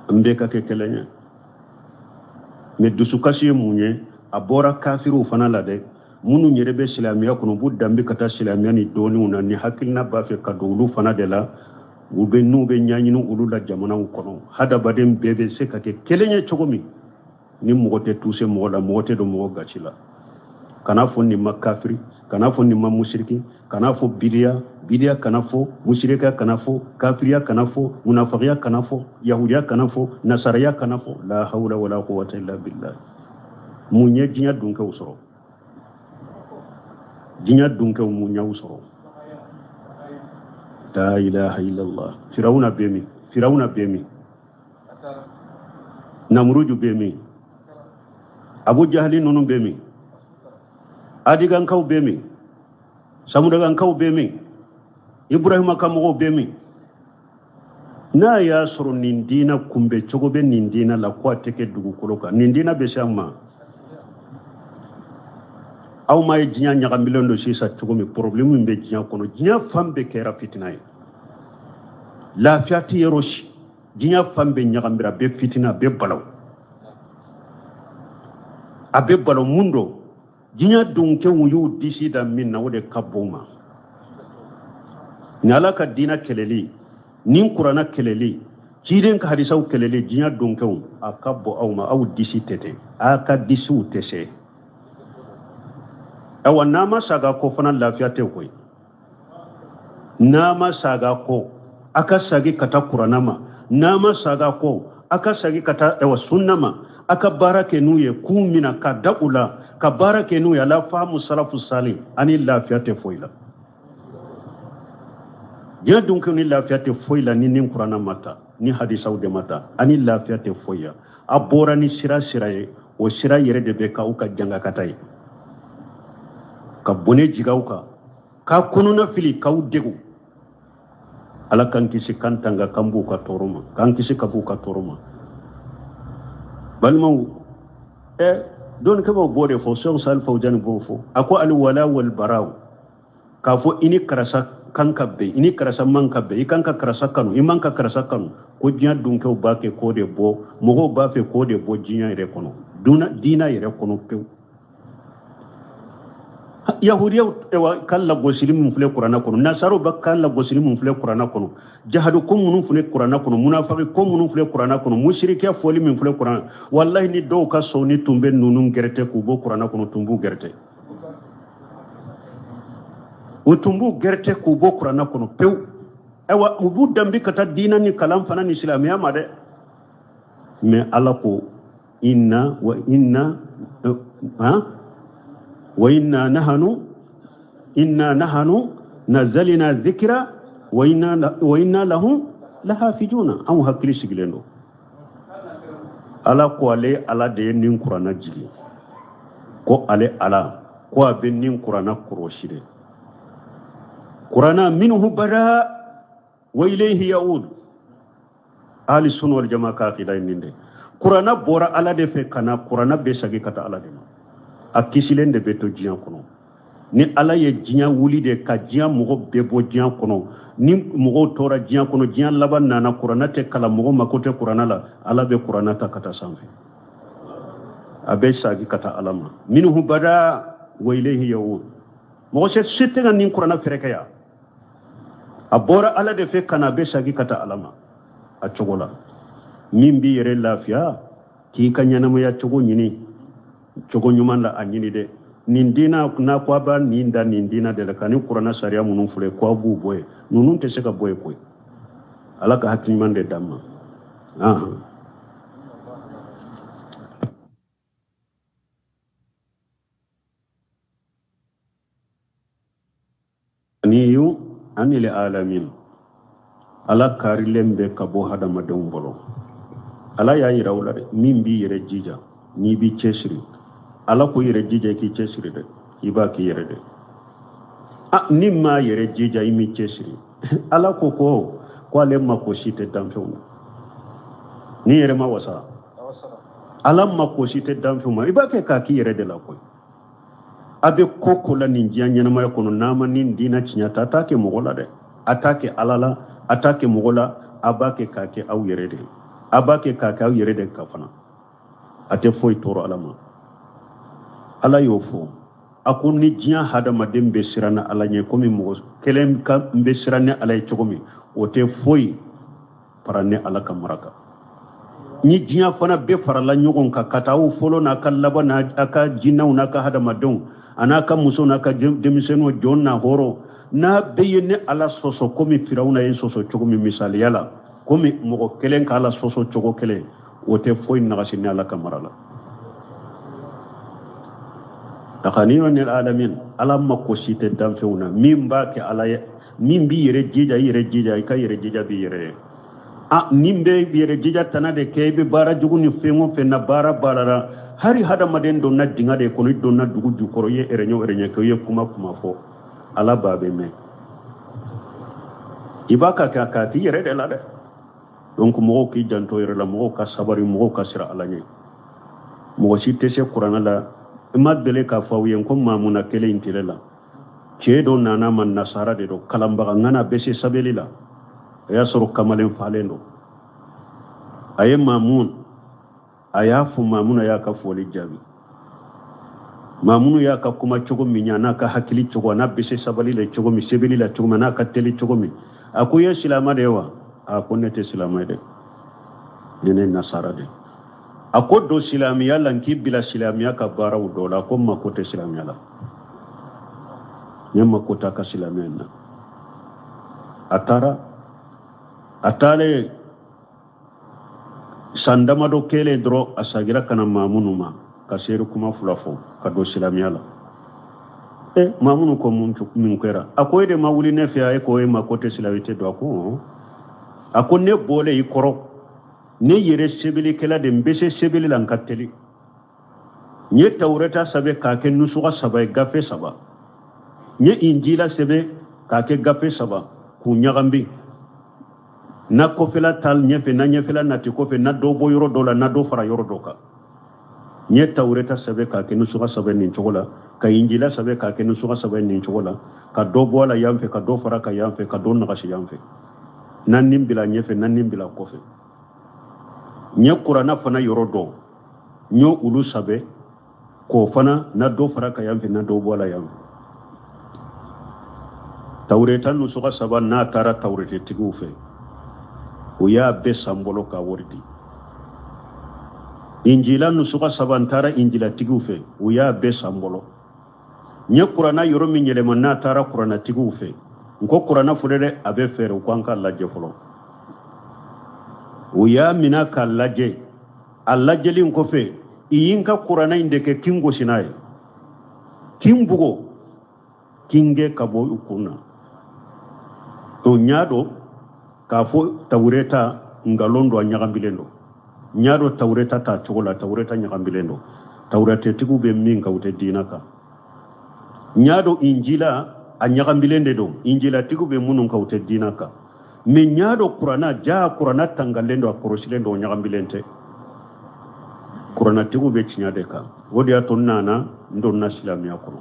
an bɛɛ ka kɛ kelen ye. Mais dusukasi ye mun ye? A bɔra kafiriw fana la dɛ, minnu yɛrɛ bɛ silamɛya kɔnɔ, u b'u danbe ka taa silamɛya ni dɔnniw na, ni hakilina b'a fɛ ka don olu fana de la, u bɛ n'u bɛ ɲɛɲini olu la jamanaw kɔnɔ. Hadamaden bɛɛ bɛ se ka kɛ kelen ye cogo min, ni mɔgɔ tɛ tuse mɔgɔ la, mɔgɔ tɛ don mɔgɔ gasi la. Kana fɔ nin ma kafiri, kana fɔ nin ma musiriki, kana fɔ bidiya, bidiya kana fɔ, musirika kana fɔ, kafiriya kana fɔ, munafagiya kana fɔ, yahudiya kana fɔ, nasaraya kana fɔ. La hawla wala quwwata illa billah. Mun ye diɲɛ dunkew sɔrɔ? Diɲɛ dunkew mun y'aw sɔrɔ? La ilaha illallah. Firawuna bɛ min? Firawuna bɛ min? Namuruju bɛ min? Abu Jahali ninnu bɛ min? Adigankaw bɛ min? Samudagankaw bɛ min? Ibrahima ka mɔgɔw bɛ min? N'a y'a sɔrɔ nin diina kunbɛ cogo bɛ nin diina la, ko a tɛ kɛ dugukolo kan, nin diina bɛ se an ma. Aw ma ye diɲɛ ɲagamilen don sisan cogo min, problème min bɛ diɲɛ kɔnɔ, diɲɛ fan bɛɛ kɛra fitina ye, lafiya tɛ yɔrɔ si, diɲɛ fan bɛɛ ɲagamira, a bɛ fitina, a bɛ balaw, a bɛ balaw. Mun don? Diɲɛ dunkew y'u disi da min na, o de ka bon ma. Ni ala ka diinɛ kɛlɛli, ni kuranna kɛlɛli, ciden ka hadisaw kɛlɛli, diɲɛ dunkew a ka bon aw ma, aw disi tɛ tɛ, aw ka disiw tɛ se. Awa n'a ma saga ko fana lafiya tɛ koyi. N'a ma saga ko a ka sagi ka taa kuranna ma, n'a ma saga ko a ka sagi ka taa awa sunna ma, a ka baara kɛ n'u ye k'u mina ka da u la, ka baara kɛ n'u ye ala faamu salafu sali, ani lafiya tɛ foyi la. Diɲɛ dunkew ni lafiya tɛ foyi la ni ni kuranna ma ta, ni hadisaw de ma ta, ani lafiya tɛ foyi la. A bɔra ni sira sira ye, o sira yɛrɛ de bɛ k'aw ka jangakata ye, ka bɔnɛ jigin aw kan, k'a kɔnɔna fili, k'aw degun. Ala k'an kisi, k'an tanga, k'an b'u ka tɔɔrɔ ma, k'an kisi ka b'u ka tɔɔrɔ ma. Balimaw, dɔnnikɛbaaw b'o de fɔ, Sɛku Sali Fawujani b'o fɔ, a ko alwala walbaraw, k'a fɔ i ni karisa kan ka bɛn, i ni karisa man ka bɛn, i kan ka karisa kanu, i man ka karisa kanu, ko diɲɛ dunkew b'a kɛ k'o de bɔ, mɔgɔw b'a fɛ k'o de bɔ diɲɛ yɛrɛ kɔnɔ, diinɛ yɛrɛ kɔnɔ pewu. Yahudiyaw ka lagosili min filɛ kuranna kɔnɔ, nasaraw bɛ ka lagosili min filɛ kuranna kɔnɔ, jahadu ko minnu filɛ kuranna kɔnɔ, munafaki ko minnu filɛ kuranna kɔnɔ, musirikiya fɔli min filɛ kuranna, walahi ni dɔw ka sɔnni tun bɛ ninnu gɛrɛtɛ k'u bɔ kuranna kɔnɔ, tun b'u gɛrɛtɛ, u tun b'u gɛrɛtɛ k'u bɔ kuranna kɔnɔ pewu. Ayiwa, u b'u danbe ka taa diinɛ ni kalan fana ni silamɛya ma dɛ. Mais ala ko inna wa inna, ha, wa inna nahanu, inna nahanu nazalina zikra wa inna, wa inna lahu lahafijuna. Anw hakili sigilen don. Ala ko ale ala de ye nin kuranna jigin, ko ale ala ko a bɛ nin kuranna kɔrɔsi dɛ. Kuranna minhu bada wa ilayhi yaud. Ahli sunna wal jamaa ka akida ye nin de. Kuranna bɔra Ala de fɛ ka na, kuranna bɛ sagi ka taa Ala de ma. A kisilen de bɛ to diɲɛ kɔnɔ. Ni Ala ye diɲɛ wuli de ka diɲɛ mɔgɔ bɛɛ bɔ diɲɛ kɔnɔ, ni mɔgɔw tora diɲɛ kɔnɔ, diɲɛ laban nana, kuranna tɛ kalan, mɔgɔ mako tɛ kuranna la, Ala bɛ kuranna ta ka taa sanfɛ. A bɛ sagi ka taa Ala ma. Minhu bada wa ilayhi yaud. Mɔgɔ se tɛ ka nin kuranna fɛrɛkɛ yan. A bɔra Ala de fɛ ka na, a bɛ sagi ka taa Ala ma a cogo la. Min b'i yɛrɛ lafiya k'i ka ɲɛnamaya cogo ɲini cogo ɲuman la, a ɲini dɛ. Nin diina n'a ko a b'a nin da nin diina de la, ka ni kuranna sariya minnu filɛ ko a b'u bɔ yen, ninnu tɛ se ka bɔ yen koyi. Ala ka hakili ɲuman de d'an ma. Ganiyu anil alamin, Ala karilen bɛ ka bɔ hadamadenw bolo. Ala y'a yira u la dɛ, min b'i yɛrɛ jija n'i b'i cɛsiri, Ala ko yɛrɛ jija i k'i cɛsiri dɛ, i b'a k'i yɛrɛ dɛ. A ni m'a yɛrɛ jija i m'i cɛsiri, Ala ko ko ale mako si tɛ danfɛnw na. Ni yɛrɛ ma wasa, Ala mako si tɛ danfɛnw ma, i b'a kɛ k'a k'i yɛrɛ de la koyi. A bɛ ko ko la nin diɲɛ ɲɛnamaya kɔnɔ, n'a ma nin diinɛ tiɲɛ ta, a t'a kɛ mɔgɔ la dɛ, a t'a kɛ Ala la, a t'a kɛ mɔgɔ la, a b'a kɛ k'a kɛ aw yɛrɛ de ye, a b'a kɛ k'a kɛ aw yɛrɛ de ka fana. A tɛ foyi tɔɔrɔ Ala ma. Ala y'o fɔ, a ko ni diɲɛ hadamaden bɛ siran ni Ala ɲɛ komi mɔgɔ kelen ka bɛ siran ni Ala ye cogo min, o tɛ foyi fara ni Ala ka mara kan. Ni diɲɛ fana bɛɛ farala ɲɔgɔn kan ka taa aw fɔlɔ n'a ka laban n'a ka jinɛw n'a ka hadamadenw a n'a ka muso n'a ka denmisɛnninw, jɔn n'a hɔrɔn, n'a bɛɛ ye ne Ala sɔsɔ komi Firawuna ye sɔsɔ cogo min misaliya la, komi mɔgɔ kelen ka Ala sɔsɔ cogo kelen, o tɛ foyi nagasi ni Ala ka mara la. Ganiyu anil alamin, Ala mako si tɛ danfɛnw na. Min b'a kɛ Ala ye, min b'i yɛrɛ jija, i yɛrɛ jija, i ka yɛrɛ jija b'i yɛrɛ ye. A nin bɛ yɛrɛ jija tana de kɛ, i bɛ baara jugu ni fɛn o fɛn na, baara baara la, hari hadamaden donna dingɛ de kɔnɔ, i donna dugu jukɔrɔ, i ye ɛrɛɲɛ o ɛrɛɲɛ kɛ, i ye kuma kuma fɔ, Ala b'a bɛ mɛn. I b'a ka kɛ k'a k'i yɛrɛ de la dɛ. Donc mɔgɔw k'i janto yɛrɛ la, mɔgɔw ka sabari, mɔgɔw ka siran Ala ɲɛ. Mɔgɔ si tɛ se kuranɛ la. I ma deli k'a fɔ aw ye ko maamuna kelen in tile la, cɛ dɔ nana ma, nasara de don, kalanbaga ŋana bɛ se sabeli la, a y'a sɔrɔ kamalen falen don. A ye Mamun, a y'a fɔ, Mamun a y'a ka foli jaabi. Mamun y'a ka kuma cogo min ɲa, n'a ka hakili cogo, n'a bɛ se sabali la cogo min, sebeli la cogo min, n'a ka teli cogo min, a ko i ye silama de ye wa? A ko ne tɛ silama ye dɛ, ne nasara de. A ko don silamɛya la, n k'i bila silamɛya ka baaraw dɔ la. A ko n mako tɛ silamɛya la, ne mako t'a ka silamɛya in na. A taara, a taalen san damadɔ kɛlen dɔrɔn, a sagira ka na Maamunu ma ka seere kuma fila fɔ ka don silamɛya la. E Maamunu ko mun kɛra? A ko e de ma wuli ne fɛ, e ko e mako tɛ silamɛ tɛ don. A ko a ko ne bɔlen i kɔrɔ, ne yɛrɛ sebelikɛla de, n bɛ se sebeli la, n ka teli. N ye tawureta sɛbɛn k'a kɛ nusuga saba ye, gafe saba. N ye injila sɛbɛn k'a kɛ gafe saba k'u ɲagambi, na kɔfɛla ta ɲɛfɛ, na ɲɛfɛla nati kɔfɛ, na dɔ bɔ yɔrɔ dɔ la, na dɔ fara yɔrɔ dɔ kan. N ye tawureta sɛbɛn k'a kɛ nusuga saba nin cogo la, ka injila sɛbɛn k'a kɛ nusuga saba nin cogo la, ka dɔ bɔ a la yan fɛ, ka dɔ fara ka yan fɛ, ka dɔ nagasi yan fɛ, na nin bila ɲɛfɛ, na nin bila kɔfɛ. N ye kuranna fana yɔrɔ dɔn, n y'o olu sɛbɛn k'o fana na dɔ fara ka yan fɛ, na dɔ bɔ a la yan fɛ. Tawureta nusuga saba n'a taara tawuretetigiw fɛ, o y'a bɛɛ san bolo ka wari di. Injila nusuga saba n taara injilatigiw fɛ, o y'a bɛɛ san bolo. N ye kuranna yɔrɔ min yɛlɛma n'a taara kurannatigiw fɛ, n ko kuranna filɛ dɛ, a bɛ fɛɛrɛ, u ko an k'a lajɛ fɔlɔ. O y'a minɛ k'a lajɛ. A lajɛlen kɔfɛ, i ye n ka kuranna in de kɛ k'i n gosi n'a ye, k'i n bugɔ, k'i n gɛn ka bɔ u kun na. O n y'a dɔn k'a fɔ tawureta nkalon don, a ɲagambilen don. N y'a dɔn tawureta t'a cogo la, tawureta ɲagambilen don. Tawuretetigiw bɛ min kan, u tɛ diinɛ kan. N y'a dɔn injila a ɲagambilen de don, injilatigiw bɛ minnu kan, u tɛ diinɛ kan. Mais n y'a dɔn kuranna ja, kuranna tangalen don, a kɔrɔsilen don, o ɲagambilen tɛ. Kuranatigiw bɛ tiɲɛ de kan. O de y'a to n nana n donna silamɛya kɔnɔ.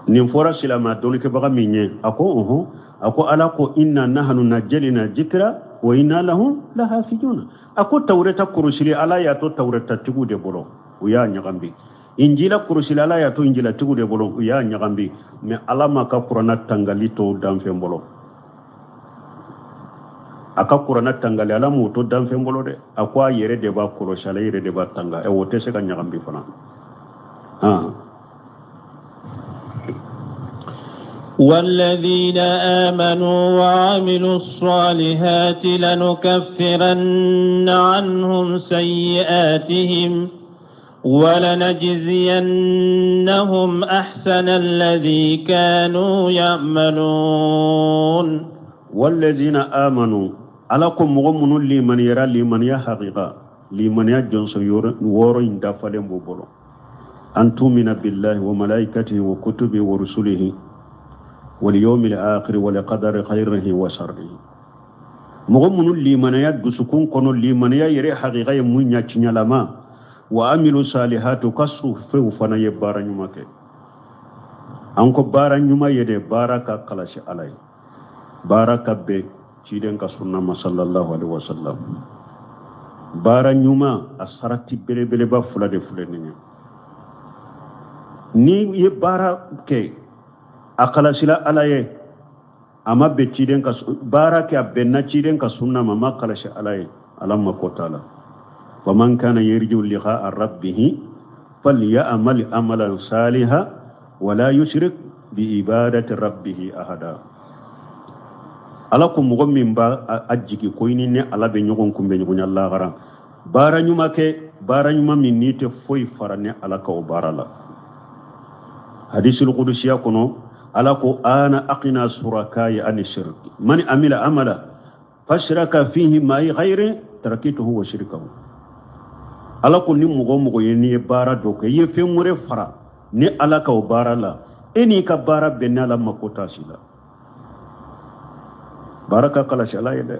Nin fɔra silamɛya dɔnnikɛbaga min ye, a ko ɔhɔn, a ko Ala ko inna nahanu najalina jikira wa inna lahu lahafijuna. A ko tawureta kɔrɔsili Ala y'a to tawuretatigiw de bolo, u y'a ɲagambi. Injila kɔrɔsili Ala y'a to injilatigiw de bolo, u y'a ɲagambi. Mais Ala m'a ka kuranna tangali to danfɛn bolo. A ka kuranna tangali Ala m'o to danfɛn bolo dɛ. A ko a yɛrɛ de b'a kɔlɔsi, ale yɛrɛ de b'a tanga. O tɛ se ka ɲagambi fana. والذين آمنوا وعملوا الصالحات لنكفرن عنهم سيئاتهم ولنجزينهم أحسن الذي كانوا يعملون. والذين آمنوا ala ko mɔgɔ minnu limaniyara limaniya hakika limaniya jɔnsɔn wɔɔrɔ in dafalen b'u bolo. An tumina billahi wa malaikatihi wa kutubihi wa rusulihi wal yawmil akhir wal qadari khairihi wa sharrihi. Mɔgɔ minnu limaniya dusukun kɔnɔ limaniya yɛrɛ hakika ye mun ɲa tiɲɛlama wa amilu salihatu ka sufɛw fana ye baara ɲuman kɛ. An ko baara ɲuman ye de baara ka kalasi Ala ye, baara ka bɛn ciden ka sunna ma sallallahu alaihi wasallam. Baara ɲuman a sarati belebeleba fila de filɛ nin ye. Ni ye baara kɛ a kalasila Ala ye, a ma bɛn ciden ka baara kɛ a bɛnna ciden ka sunna ma, a ma kalasi Ala ye, Ala mako t'a la. Faman kana yarju liqa'a rabbih falyamal amalan salihan wala yushrik bi ibadati rabbih ahada. Ala ko mɔgɔ min b'a a jigi ko i ni ne Ala bɛ ɲɔgɔn kunbɛn ɲɔgɔnya lahara, baara ɲuman kɛ, baara ɲuman min n'i tɛ foyi fara ne Ala ka o baara la. Hadisul kudusiya kɔnɔ Ala ko ana aqina surakayi ani shirk man amila amala fashraka fihi ma'i ghayri tarakituhu wa shirkahu. Ala ko ni mɔgɔ mɔgɔ ye n'i ye baara dɔ kɛ, i ye fɛn wɛrɛ fara ni Ala ka o baara la, e n'i ka baara bɛn ne Ala mako t'a si la. Baara ka kalasi Ala ye dɛ.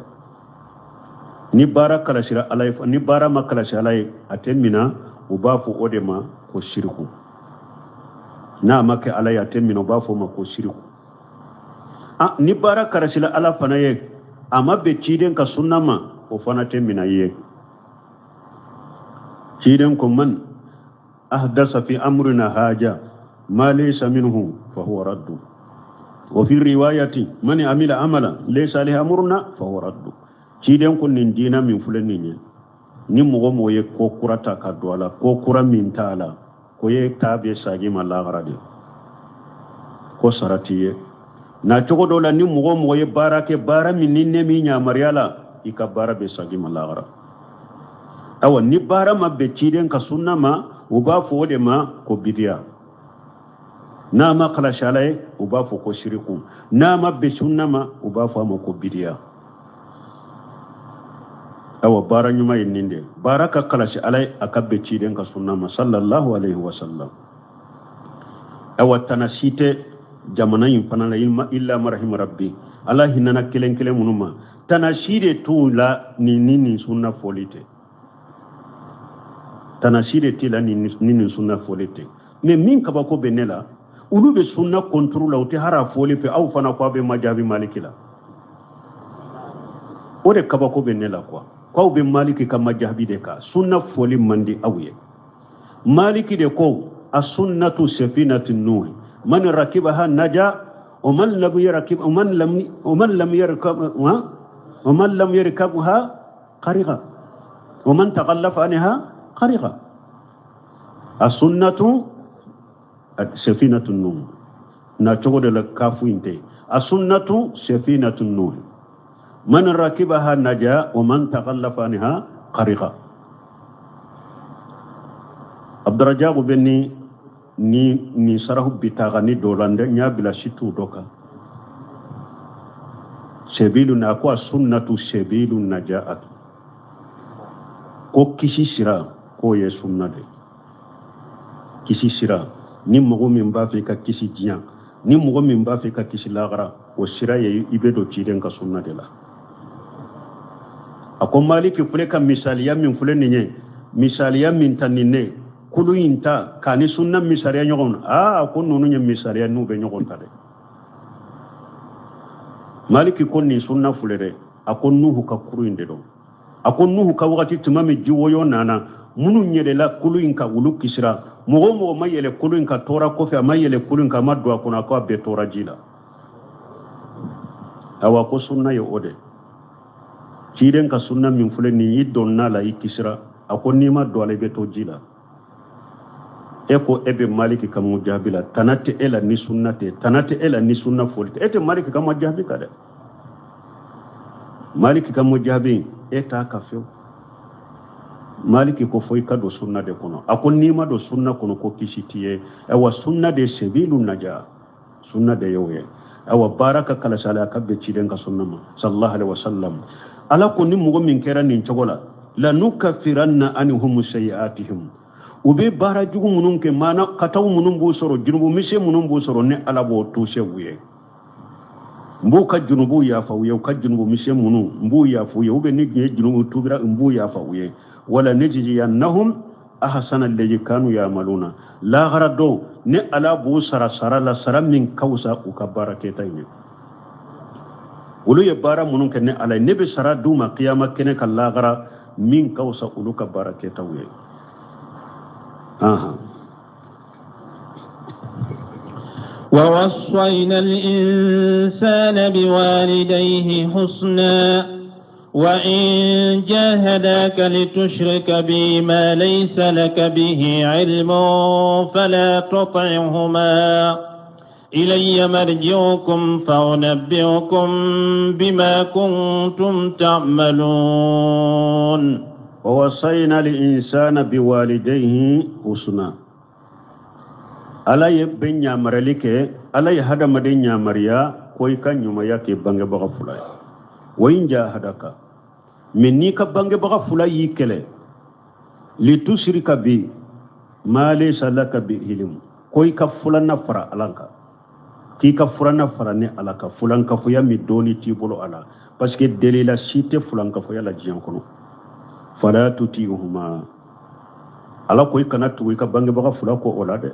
Ni baara kalasira Ala ye, ni baara ma kalasi Ala ye, a tɛ mina, u b'a fɔ o de ma ko siriku. N'a ma kɛ Ala ye, a tɛ mina, u b'a fɔ o ma ko siriku. Ni baara kalasila Ala fana ye, a ma bɛn ciden ka sunna ma, o fana tɛ mina i ye. Ciden ko man ahdasa fi amrina haja ma laysa minhu fa huwa raddu. Wa fi riwayati man amila amala laysa alayhi amruna fa huwa raddu. Ciden ko nin diina min filɛ nin ye, ni mɔgɔ mɔgɔ ye ko kura ta ka don a la, ko kura min t'a la, ko ye ta bɛ sagi ma lahara de, ko sara t'i ye. Na cogo dɔ la, ni mɔgɔ mɔgɔ ye baara kɛ, baara min ni ne min yamaruya la, i ka baara bɛ sagi ma lahara. Awa ni baara ma bɛn ciden ka sunna ma, u b'a fɔ o de ma ko bidiya. N'a ma kalasi Ala ye, u b'a fɔ ko siriku. N'a ma bɛn sunna ma, u b'a fɔ a ma ko bidiya. Awa baara ɲuman ye nin de, baara ka kalasi Ala ye, a ka bɛn ciden ka sunna ma sallallahu alaihi wasallam. Awa tana si tɛ jamana in fana la illa marahima rabbi. Ala hinɛna kelen kelen minnu ma, tana si de t'u la ni nin sunna fɔli tɛ. Tana si de t'i la ni nin sunna fɔli tɛ. Mais min kabako bɛ ne la, olu bɛ sunna konturu la, u tɛ hara fɔli fɛ, aw fana ko aw bɛ majabi maliki la. O de kabako bɛ ne la quoi. K'aw bɛ maliki ka majabi de kan, sunna fɔli man di aw ye. Maliki de ko a sunnatu safinatu nuh man rakibaha naja wa man lam yarkib wa man lam wa man lam yarkab wa man lam yarkabha qariqa wa man taghallafa anha qariqa. A sunnatu safinatu nuh na cogo de la kafu in tɛ. A sunnatu safinatu nuh man rakibaha naja wa man taghallafa anha qariqa. Abdurajab bɛ ni ni sarahu bitaga ni dɔ la, n y'a bila situ dɔ kan. Sebilu na ko a sunnatu sebilu najaatu, ko kisi sira k'o ye sunna de. Kisi sira, ni mɔgɔ min b'a fɛ ka kisi diɲɛ, ni mɔgɔ min b'a fɛ ka kisi lahara, o sira ye i bɛ don ciden ka sunna de la. A ko Maliki filɛ ka misaliya min filɛ nin ye, misaliya min ta nin ne kulu in ta k'a ni sunna misaliya ɲɔgɔn na, aa, ko ninnu ye misaliya n'u bɛ ɲɔgɔn ta dɛ. Maliki ko nin sunna filɛ dɛ, a ko Nuhu ka kulu in de don. A ko Nuhu ka wagati tuma min jiwoyo nana, minnu yɛlɛla kulu in kan olu kisira, mɔgɔ o mɔgɔ ma yɛlɛ kulu in kan tora kɔfɛ, a ma yɛlɛ kulu in kan, a ma don a kɔnɔ, a ko a bɛɛ tora ji la. Awa, ko sunna ye o de ciden ka sunna min filɛ nin, i donna la i kisira, a ko n'i ma don a la i bɛ to ji la. E ko e bɛ Maliki ka jaabi la, tana tɛ e la ni sunna tɛ, tana tɛ e la ni sunna foli tɛ, e tɛ Maliki ka jaabi kan dɛ. Maliki ka jaabi e t'a ka fewu. Maliki ko fo i ka don sunna de kɔnɔ. A ko n'i ma don sunna kɔnɔ ko kisi t'i ye. Awa, sunna de sebilu naja, sunna de y'o ye. Awa, baara ka kalasala a ka bɛn ciden ka sunna ma sallallahu alaihi wasallam. Ala ko ni mɔgɔ min kɛra nin cogo la, lanukaffiranna anhum sayiatihim, u bɛ baara jugu minnu kɛ, maana kataw minnu b'u sɔrɔ, junubu misɛn minnu b'u sɔrɔ, ni Ala b'o tuse u ye, n b'u ka junubu yafa u ye, u ka junubu misɛn minnu n b'u yafa u ye, ou bien ni ye junubu tubira n b'u yafa u ye. Wala najziyannahum ahsana allazi kanu yamaluna, lahara don ni Ala b'u sara sara la, sara min ka fisa u ka baara kɛta in ye. Olu ye baara minnu kɛ ni Ala ye, ne bɛ sara d'u ma kiyama kɛnɛ kan lahara min ka fisa olu ka baara kɛtaw ye. Ahan. ووصينا الإنسان بوالديه حسنا وإن جاهداك لتشرك بي ما ليس لك به علم فلا تطعهما إلي مرجعكم فأنبئكم بما كنتم تعملون. ووصينا الإنسان بوالديه حسنا. Ala ye bɛ ɲamarali kɛ, Ala ye hadamaden ɲamariya ko i ka ɲumanya kɛ bangebaga fila ye. Wa in jahadaka, mais n'i ka bangebaga fila y'i kɛlɛ, litusirika bi ma laysa laka bi ilmu, ko i ka fulanna fara Ala kan, k'i ka furanna fara ni Ala kan, fulankafoya min dɔɔni t'i bolo a la, parce que delila si tɛ fulankafoya la diɲɛ kɔnɔ. Fala tutihuma, Ala ko i kana tugu i ka bangebaga fila kɔ o la dɛ.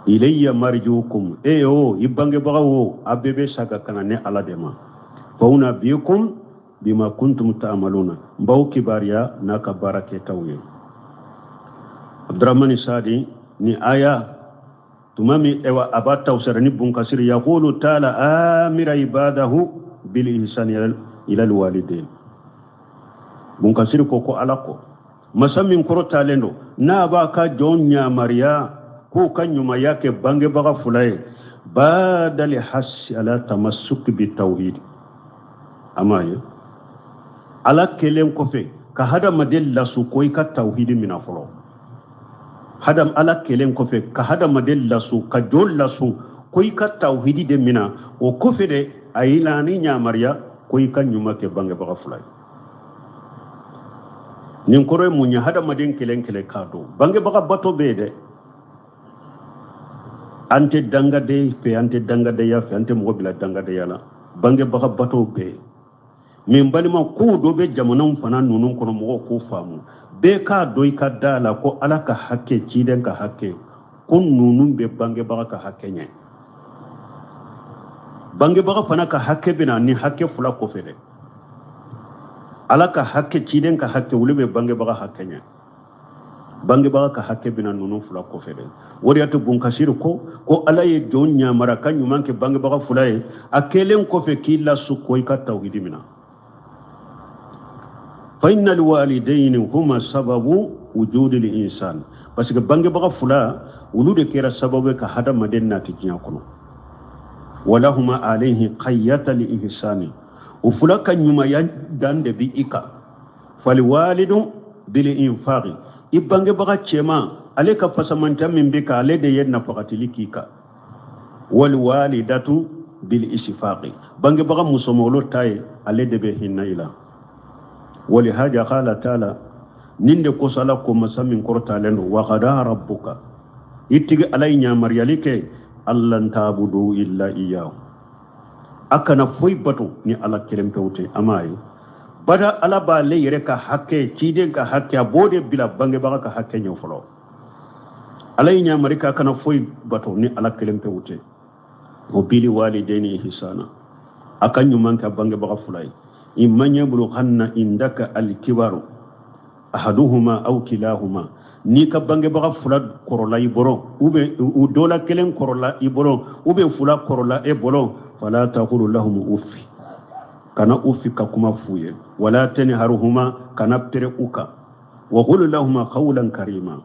Ilayya marjiukum, e o i bangebaga o, a bɛɛ bɛ sa ka kana ne Ala de ma. Fa unabbiukum bima kuntum ta'maluna, n b'aw kibaruya n'a ka baara kɛtaw ye. Abdurahmani Sadi ni aya tuma min ewa a b'a tafsira ni Bunkasiri, yaqulu taala amira ibadahu bil ihsani ila alwalidain. Bunkasiri ko ko Ala ko masa min kɔrɔtalen don, n'a b'a ka jɔn ɲamariya k'u ka ɲumanya kɛ bangebaga fila ye, badali hasi ala tamassuki bi tawhid, a m'a ye Ala kelen kɔfɛ ka hadamaden lasu ko i ka tawhidi mina fɔlɔ. Hadam Ala kelen kɔfɛ ka hadamaden lasu, ka jɔn lasu ko i ka tawhidi de mina, o kɔfɛ de a y'i la ni ɲamariya ko i ka ɲuman kɛ bangebaga fila ye. Nin kɔrɔ ye mun ye? Hadamaden kelen kelen k'a dɔn bangebaga bato bɛ yen dɛ. An tɛ dangaden fɛ, an tɛ dangadenya fɛ, an tɛ mɔgɔ bila dangadenya la, bangebaga bato bɛ yen. Mais n balima, kow dɔ bɛ jamanaw fana ninnu kɔnɔ, mɔgɔw k'o faamu. Bɛɛ k'a dɔn i ka da la ko Ala ka hakɛ, ciden ka hakɛ, ko ninnu bɛ bangebaga ka hakɛ ɲɛ. Bangebaga fana ka hakɛ bɛ na ni hakɛ fila kɔfɛ dɛ. Ala ka hakɛ, ciden ka hakɛ, olu bɛ bangebaga hakɛ ɲɛ. Bangebaga ka hakɛ bɛ na ninnu fila kɔfɛ dɛ. O de y'a to Bunkasiri ko ko Ala ye jɔn ɲamara ka ɲuman kɛ bangebaga fila ye, a kɛlen kɔfɛ k'i lasu ko i ka tawhidi mina. Fa inna alwalidaini huma sababu wujudi linsan, parce que bangebaga fila olu de kɛra sababu ye ka hadamaden nati diɲɛ kɔnɔ. Walahuma alayhi qayyata li ihsani, o fila ka ɲumanya dan de bi i kan. Faliwalidu bil infaqi, i bangebaga cɛman ale ka fasamanta min bɛ kan, ale de ye nafagatili k'i kan. Waliwalidatu bil isfaqi, bangebaga musoman olu ta ye ale de bɛ hinɛ i la. Walihaja qala taala, nin de kosɔn Ala ko masa min kɔrɔtalen don, wa qada rabbuka, i tigi Ala ye ɲamariyali kɛ, allan tabudu illa iyahu, a kana foyi bato ni Ala kelen pewu tɛ. A m'a ye Bada ala b'ale yɛrɛ ka hakɛ, ciden ka hakɛ, a b'o de bila bangebaga ka hakɛ ɲɛ fɔlɔ. Ala ye ɲamari k'a kana foyi bato ni ala kelen pewu tɛ. Wa bili walidayni ihsana, a ka ɲuman kɛ bangebaga fila ye. Imma yablughanna indaka alkibaru ahaduhuma aw kilahuma, n'i ka bangebaga fila kɔrɔla i bolo, ou bien u dɔ la kelen kɔrɔla i bolo, ou bien fila kɔrɔla e bolo, fala taqulu lahum uffi, kana uffi ka kuma f'u ye, wala tanharhuma, kana pere u kan, wa qul lahuma qawlan karima,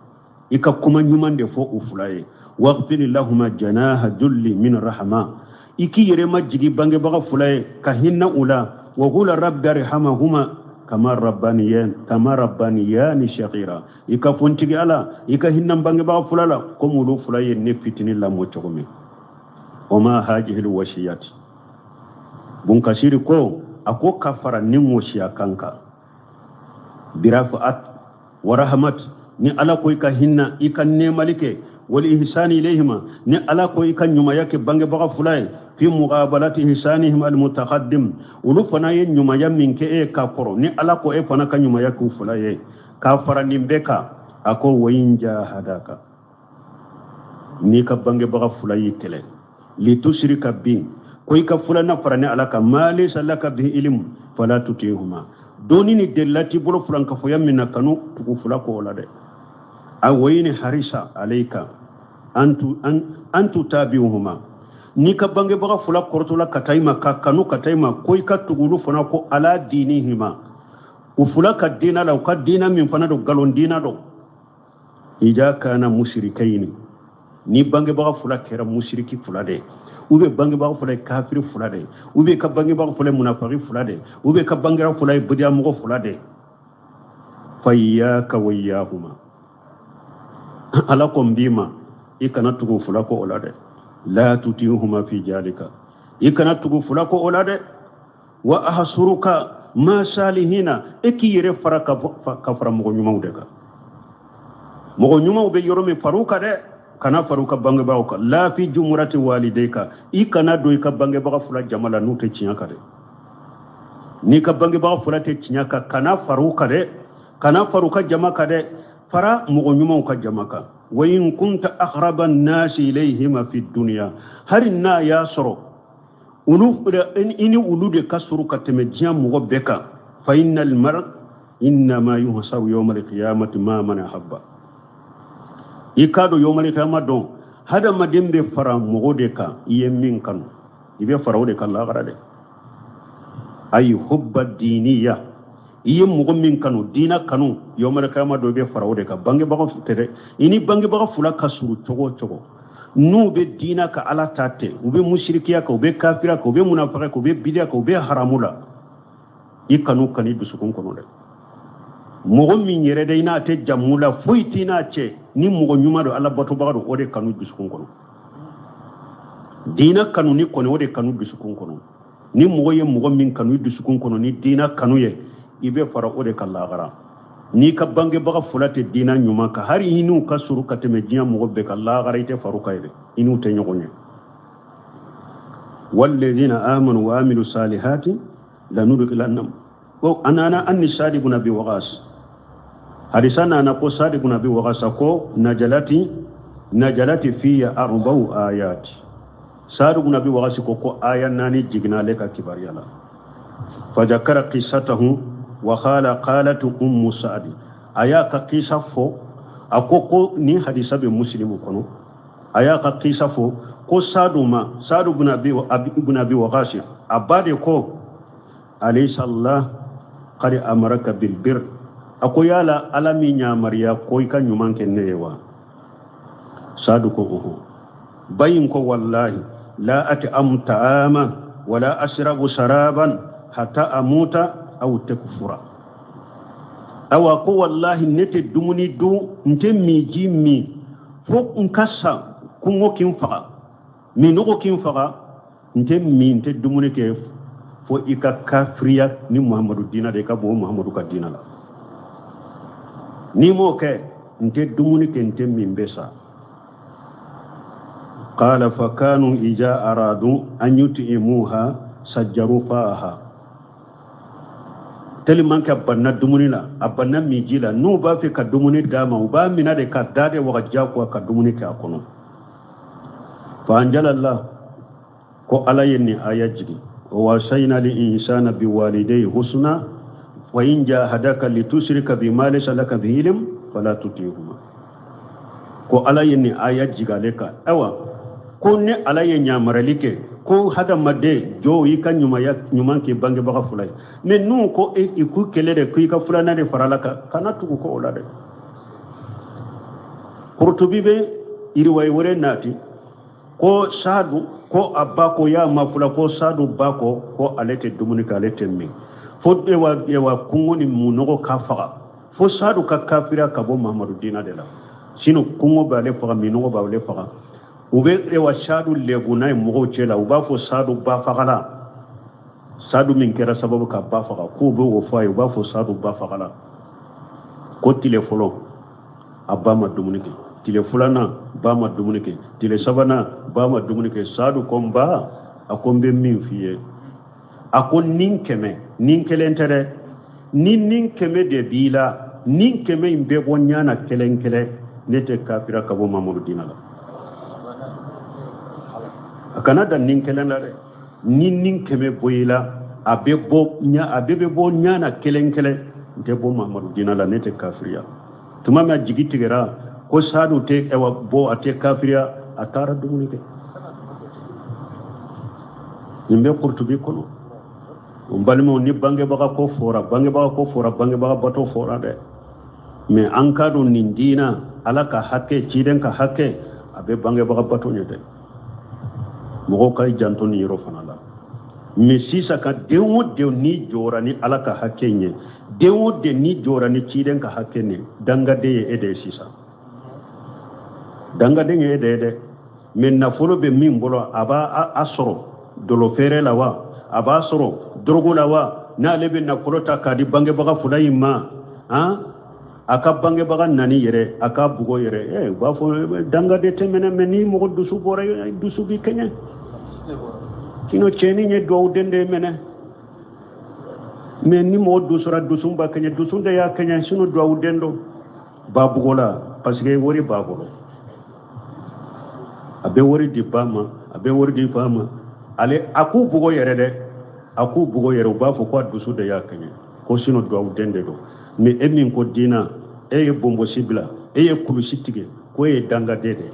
i ka kuma ɲuman de fɔ u fila ye, waghfir lahuma janaha dulli min rahama, i k'i yɛrɛ majigi bangebaga fila ye ka hinɛ u la, wa qul rabbi arhamhuma kama rabbaniyan kama rabbaniyani saghira, i ka fɔ n tigi ala, i ka hinɛ bangebaga fila la komi olu fila ye ne fitinin lamɔ cogo min. Wa ma hajihil wasiyati, bunkasiri ko a ko ka fara nin wasiya kan kan birafaat wa rahmat, ni ala ko i ka hinna, i ka nɛɛmali kɛ, wal ihsani ilayhima, ni ala ko i ka ɲumanya kɛ bangebaga fila ye, fi muqabalati ihsanihim almutaqaddim, olu fana ye ɲumanya min kɛ e ka kɔrɔ, ni ala ko e fana ka ɲumanya k'u fila ye, k'a fara nin bɛɛ kan, a ko wa in jahadaka, n'i ka bangebaga fila y'i kɛlɛ, litusirika bi, ko i ka fulana fara ne ala kan, ma laysa laka bihi ilmu fala tutihuma, dɔnni ni delila t'i bolo fulankafoya min na, kan'u tugu fila kɔ o la dɛ. A wa in harisa alayka an tutabi'uhuma, n'i ka bangebaga fila kɔrɔtɔla ka taa i ma, ka kanu ka taa i ma, ko i ka tugu olu fana kɔ ala dinihima, u fila ka diina la, u ka diina min fana don, nkalon diina don. Ija kana musirikayini, ni bangebaga fila kɛra musiriki fila de ye, ou bien bangebaga fila ye kafiri fila de ye, ou bien ka bangebaga fila ye munafaki fila de ye, ou bien ka bangebaga fila ye bidiyamɔgɔ fila de ye, fa iyaka wa iyahuma, ala ko n b'i ma, i kana tugu fila kɔ o la dɛ. La tutihuma fi jalika, i kana tugu fila kɔ o la dɛ. Wa ahsuruka ma salihina, e k'i yɛrɛ fara ka fara mɔgɔ ɲumanw de kan. Mɔgɔ ɲumanw bɛ yɔrɔ min, far'u kan dɛ, kana far'u ka bangebagaw kan. La fi jumurati walidayka, i kana don i ka bangebaga fila jama la n'u tɛ tiɲɛ kan dɛ. N'i ka bangebaga fila tɛ tiɲɛ kan, kana far'u kan dɛ, kana far'u ka jama kan dɛ, fara mɔgɔ ɲumanw ka jama kan. Wa in kunta aqraba nasi ilayhima fi dunya, hali n'a y'a sɔrɔ olu i ni olu de ka surun ka tɛmɛ diɲɛ mɔgɔ bɛɛ kan, fa innal mar innama yuhsabu yawmal qiyamati ma man ahabba, i k'a dɔn yawmal qiyama don, hadamaden bɛ fara mɔgɔ de kan i ye min kanu, i bɛ fara o de kan lahara dɛ. Ayi hubba diniya, i ye mɔgɔ min kanu, diina kanu, yawmal qiyama don i bɛ fara o de kan. Bangebaga tɛ dɛ, i ni bangebaga fila ka surun cogo o cogo, n'u bɛ diina ka ala ta tɛ, u bɛ musirikiya kan, u bɛ kafira kan, u bɛ munafaka kan, u bɛ bidiya kan, u bɛ haramu la, i kan'u kanu i dusukun kɔnɔ dɛ. Mɔgɔ min yɛrɛ dɛ, i n'a tɛ jamu la, foyi t'i n'a cɛ, ni mɔgɔ ɲuman don, ala batobaga don, o de kanu dusukun kɔnɔ. Diina kanu ni kɔni, o de kanu dusukun kɔnɔ. Ni mɔgɔ ye mɔgɔ min kanu i dusukun kɔnɔ ni diina kanu ye, i bɛ fara o de kan lahara. N'i ka bangebaga fila tɛ diina ɲuman kan, hali i n'u ka surun ka tɛmɛ diɲɛ mɔgɔ bɛɛ kan, lahara i tɛ far'u kan yɛrɛ, i n'u tɛ ɲɔgɔn ye. Walladhina amanu wa amilu salihati lanudkhilannahum. Ko a nana anni Sadi ibn Abi Waqas, hadisa nana ko Sadi ibn Abi Waqas ko najalati fiya arba'u ayati. Sadi ibn Abi Waqas ko aya 4 jiginna ale ka kibaruya la. Fajakara qissatahu wa qala qalat ummu Sa'd, a y'a ka kisa fɔ, a ko ni hadisa bɛ Muslimu kɔnɔ, a y'a ka kisa fɔ ko Sadu ma, Sadu ibn Abi Waqas, a ba de ko alaysa Allah qad amaraka bil bir, a ko yala ala min yamariya ko i ka ɲuman kɛ ne ye wa? Sadu ko oho. Bayin ko wallahi la at'amu ta'ama wala ashrabu sharaban hatta amuta aw takfura. Awa ko wallahi ne tɛ dumuni dun, n tɛ miji min, fo n ka sa kɔngɔ k'i faga, minnɔgɔ k'i faga, n tɛ min, n tɛ dumuni kɛ fo i ka kafiriya ni Muhamadu diina de, i ka bɔ Muhamadu ka diina la. N'i m'o kɛ, n tɛ dumuni kɛ, n tɛ min, bɛ sa. Qala fa kanu ija aradu an yut'imuha sajjaru faha. Tellement que a banna dumuni la, a banna minji la. N'u b'a fɛ ka dumuni d'a ma, u b'a minɛ de ka da de waga diyagoya ka dumuni kɛ a kɔnɔ. Fa anjalallah, ko Ala ye nin aya jigin: wa wasayna al insana biwalidayhi husna wa in jahadaka litushrika bima laysa laka bihi ilm fala tutihuma. Ko Ala ye nin aya jigin ale kan. Ayiwa, ko ni Ala ye ɲamarali kɛ ko hadamaden jɔw, i ka ɲumanya ɲuman kɛ bangebaga fila ye, mais n'u ko i k'u kɛlɛ de, ko i ka filanan de fara la kan, kana tugu ko o la dɛ. Kurutubi bɛ iriwayi wɛrɛ nati ko Sadu ko a ba ko y'a ma fula, ko Sadu ba ko ko ale tɛ dumuni kɛ, ale tɛ min, fo ewa kungo ni munɔgɔ ka faga, fo Sadu ka kafiriya ka bɔ Mahamadu diina de la, sinon kungo b'ale faga, minɔgɔ b'ale faga. U bɛ ewa Sadu lebu n'a ye mɔgɔw cɛ la, u b'a fɔ Sadu ba fagala, Sadu min kɛra sababu ka ba faga, k'u bɛ o fɔ a ye, u b'a fɔ Sadu ba fagala. Ko tile fɔlɔ a ba ma dumuni kɛ, tile filanan ba ma dumuni kɛ, tile sabanan ba ma dumuni kɛ. Sadu ko n ba, a ko n bɛ min f'i ye, a ko nin 100, nin kelen tɛ dɛ, ni nin 100 de b'i la, nin 100 in bɛ bɔ ɲa na kelen kelen, ne tɛ kafira ka bɔ Mamadu diina la. A kana dan nin kelen la dɛ, ni nin 100 bɔ i la, a bɛ bɔ ɲa, a bɛɛ bɛ bɔ ɲa na kelen kelen, n tɛ bɔ Mamadu diina la, ne tɛ kafiriya. Tuma min a jigi tigɛra ko Sadu tɛ ɛwa bɔ, a tɛ kafiriya, a taara dumuni kɛ. Nin bɛ Kurutubi kɔnɔ. N balimaw, ni bangebaga ko fɔra, bangebaga ko fɔra, bangebaga bato fɔra dɛ, mais an ka dɔn nin diina, Ala ka hakɛ, ciden ka hakɛ, a bɛ bangebaga bato ɲɛ dɛ. Mɔgɔw ka janto nin yɔrɔ fana la. Mais sisan ka den o den n'i jɔra ni Ala ka hakɛ ɲɛ, den o den n'i jɔra ni ciden ka hakɛ ɲɛ, dangaden ye e de ye sisan, dangaden ye e de ye dɛ. Mais nafolo bɛ min bolo, a b'a a sɔrɔ dolo feere la wa, a b'a sɔrɔ dorogo la wa, n'ale bɛ nafolo ta k'a di bangebaga fila in ma, han, a ka bangebaga nani yɛrɛ, a ka bugɔ yɛrɛ, u b'a fɔ dangaden tɛ minɛ. Mais ni mɔgɔ dusu bɔra, dusu b'i kɛɲɛ, sinon cɛnin ye duwawu den de minɛ. Mais ni mɔgɔ dusura, dusu b'a kɛɲɛ, dusu de y'a kɛɲɛ, sinon duwawu den don ba bugɔ la, parce que wari b'a bolo, a bɛ wari di ba ma, a bɛ wari di fa ma, ale a k'u bugɔ yɛrɛ dɛ, a k'u bugɔ yɛrɛ, u b'a fɔ ko a dusu de y'a kɛɲɛ, ko sinon duwawu den de don. Mais e min ko diina, e ye bonbosi bila, e ye kulusi tigɛ, ko e ye dangaden de ye,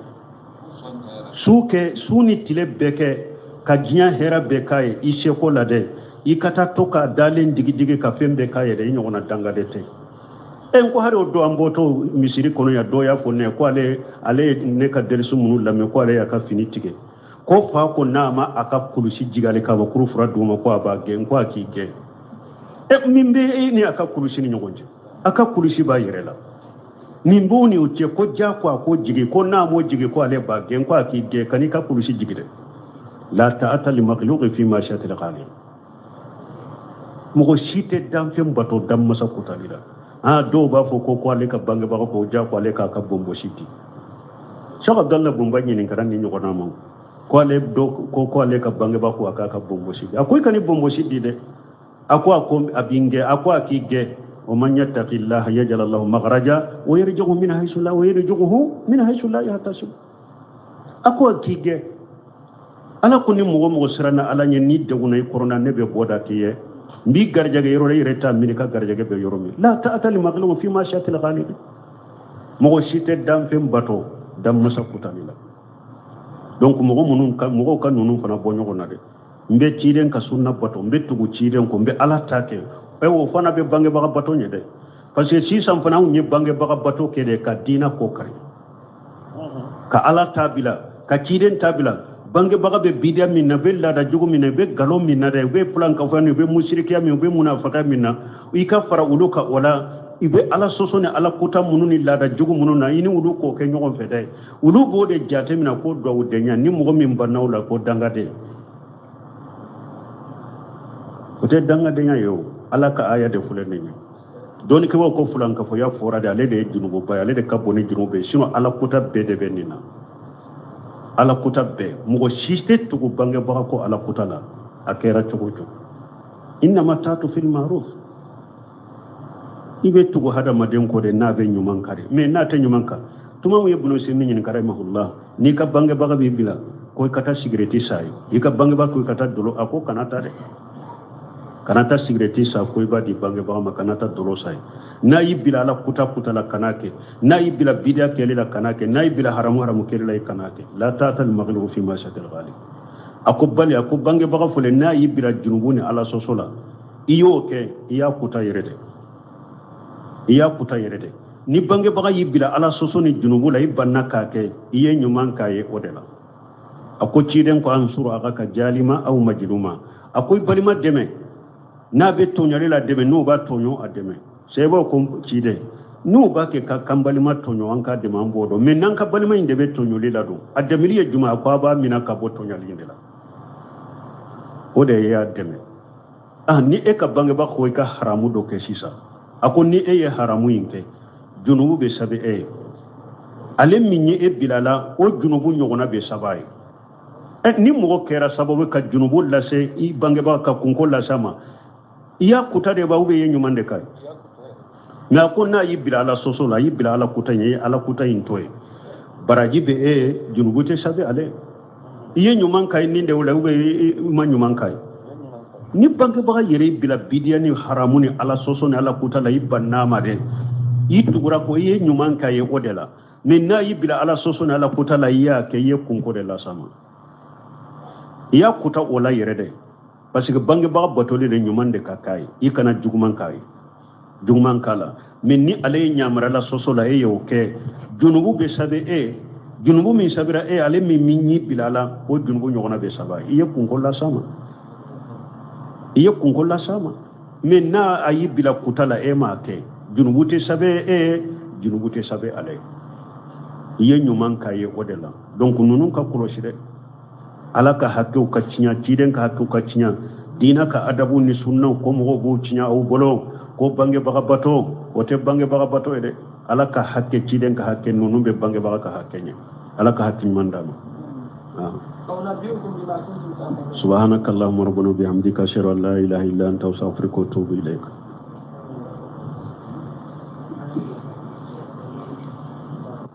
su kɛ su ni tile bɛɛ kɛ ka diɲɛ hɛrɛ bɛɛ k'a ye i seko la dɛ, i ka taa to ka dalen digidigi ka fɛn bɛɛ k'a ye dɛ, i ɲɔgɔnna dangaden tɛ. E n ko hali o don an bɔtɔ misiri kɔnɔ yan, dɔ y'a fɔ ne ye ko ale ye ne ka derisu minnu lamɛn, ko ale y'a ka fini tigɛ, ko fa ko n'a ma a ka kulusi jigin ale kabakuru fura d'u ma, ko a b'a gɛn, ko a k'i gɛn. E min bɛ e ni a ka kulusi ni ɲɔgɔn cɛ, a ka kulusi b'a yɛrɛ la, nin b'o ni o cɛ, ko ja ko a ko jigin, ko n'a m'o jigin ko ale b'a gɛn, ko a k'i gɛn, kan'i ka kulusi jigin dɛ. La ta'ata li makhluqin fi ma'siyatil khaliq. Mɔgɔ si tɛ danfɛn bato danmasa kutali la. Dɔw b'a fɔ ko ale ka bangebaga ko ja ko ale k'a ka bonbosi di. Cheikh Abdallah Bonba ɲininkara ni ɲɔgɔnna ma, ko ale dɔ ko ale ka bangebaga ko a k'a ka bonbosi di. A ko i ka ni bonbosi di dɛ. A ko a ko a b'i gɛn, a ko a k'i gɛn. Wa man yattaqillaha yaj'al lahu makhraja wa yarzuqhu min haythu la wa yarzuqhu min haythu la yahtasib. A ko a k'i gɛn. Ala ko ni mɔgɔ mɔgɔ siranna Ala ɲɛ, ni degunna i kɔrɔna, ne bɛ bɔda k'i ye, n b'i garijɛgɛ yɔrɔ la i yɛrɛ t'a miiri ka garijɛgɛ bɛ yɔrɔ min. La ta'ata li makhluqin fi ma'siyatil khaliq. Mɔgɔ si tɛ danfɛn bato danmasa kutali la. Donc mɔgɔ minnu ka mɔgɔw ka ninnu fana bɔ ɲɔgɔn na dɛ. N bɛ ciden ka sunna bato, n bɛ tugu ciden kɔ, n bɛ Ala ta kɛ. O fana bɛ bangebaga bato ɲɛ dɛ, parce que sisan fana anw ye bangebaga bato kɛ de ka diina ko kari, ka Ala ta bila, ka ciden ta bila. Bangebaga bɛ bidiya min na, u bɛ laada jugu min na, u bɛ nkalon min na dɛ, u bɛ filankafoya min, u bɛ musirikiya min, u bɛ munafakaya min na, i ka fara olu kan o la, i bɛ Ala sɔsɔ ni Ala kota minnu ni laada jugu minnu na, i ni olu k'o kɛ ɲɔgɔn fɛ dɛ. Olu b'o de jate minɛ ko duwawudenya, ni mɔgɔ min banna o la ko dangaden. O tɛ dangadenya ye o, Ala ka aya de filɛ nin ye. Dɔnnikɛbaaw ko filankafoya fɔra de, ale de ye junububa ye, ale de ka bon ni junubu ye, sinon Ala kota bɛɛ de bɛ nin na. Ala kota bɛɛ, mɔgɔ si tɛ tugu bangebaga ko Ala kota la, a kɛra cogo o cogo. Innama taatu fil ma'ruf. I bɛ tugu hadamaden kɔ de n'a bɛ ɲuman kan de, mais n'a tɛ ɲuman kan. Tuma min ye Bunu Useyimini ɲininka rahimahullah, n'i ka bangebaga b'i bila ko i ka taa sigirɛti san ye, i ka bangebaga ko i ka taa dɔlɔ, a ko kana taa dɛ, kana taa sigirɛti san ko i b'a di bangebaga ma, kana taa dɔlɔ san ye. N'a y'i bila ala kuta kuta la, kana kɛ. N'a y'i bila bidiya kɛli la, kana kɛ. N'a y'i bila haramu haramu kɛli la, i kana kɛ. La ta'ata li makhluqin fi ma'siyatil khaliq. A ko bali, a ko bangebaga fɔlɔ, n'a y'i bila junubu ni ala sɔsɔ la, i y'o kɛ, i y'a kuta yɛrɛ dɛ, i y'a kuta yɛrɛ dɛ. Ni bangebaga y'i bila ala sɔsɔ ni junubu la, i banna k'a kɛ, i ye ɲuman k'a ye o de la. A ko ciden ko ansur akhaka zalima aw mazluma, a ko i balima dɛmɛ n'a bɛ tɔɲɔli la, dɛmɛ n'u b'a tɔɲɔ, a dɛmɛ. Sahabaw ko ciden, n'u b'a kɛ ka kan balima tɔɲɔ, an k'a dɛmɛ, an b'o dɔn, mais n'an ka balima in de bɛ tɔɲɔli la don, a dɛmɛli ye jumɛn? A ko a b'a minɛ ka bɔ tɔɲɔli in de la, o de y'a dɛmɛ. Ah, ni e ka bangebaa ko i ka haramu dɔ kɛ sisan, a ko ni e ye haramu in kɛ, junubu bɛ sɛbɛn e ye. Ale min ye e bila la, o junubu ɲɔgɔnna bɛ sɛbɛn a ye. Ni mɔgɔ kɛra sababu ka junubu lase i bangebaa ka kunko lase a ma, i y'a kuta de ba ou bien i ye ɲuman de k'a ye? Mais a ko n'a y'i bila ala sɔsɔ la, a y'i bila ala kuta in, i ye ala kuta in to yen, baraji bɛ e ye, junubu tɛ sɛbɛn ale. I ye ɲuman k'a ye nin de la ou bien i ma ɲuman k'a ye? Ni bangebaga yɛrɛ y'i bila bidiya ni haramu ni ala sɔsɔ ni ala kuta la, i banna ma dɛ, i tugura ko i ye ɲuman k'a ye o de la. Mais n'a y'i bila ala sɔsɔ ni ala kuta la, i y'a kɛ, i ye kunko de las'a ma, i y'a kuta o la yɛrɛ dɛ. Parce que bangebaga batoli de ɲuman de ka k'a ye, i kana juguman k'a ye, juguman k'a la. Mais ni ale ye ɲamara la sɔsɔ la, e y'o kɛ, junubu bɛ sɛbɛn e, junubu min sɛbɛnra e, ale min min y'i bila la, o junubu ɲɔgɔnna bɛ sɛbɛn. I ye kunko las'a ma, i ye kunko las'a ma. Mais n'a a y'i bila kuta la, e m'a kɛ, junubu tɛ sɛbɛn e, junubu tɛ sɛbɛn ale. I ye ɲuman k'a ye o de la. Donc ninnu ka kɔlɔsi dɛ, ala ka hakɛw ka tiɲɛ, ciden ka hakɛw ka tiɲɛ, diina ka adabu ni sunnaw ko mɔgɔw b'o tiɲɛ aw bolo ko bangebaga bato. O tɛ bangebaga bato ye dɛ. Ala ka hakɛ, ciden ka hakɛ, ninnu bɛ bangebaga ka hakɛ ɲɛ. Ala ka hakɛ ɲuman d'an ma. Subhanaka allahumma rabbana bihamdika, ashhadu an la ilaha illa anta, astaghfiruka wa atubu ilayk.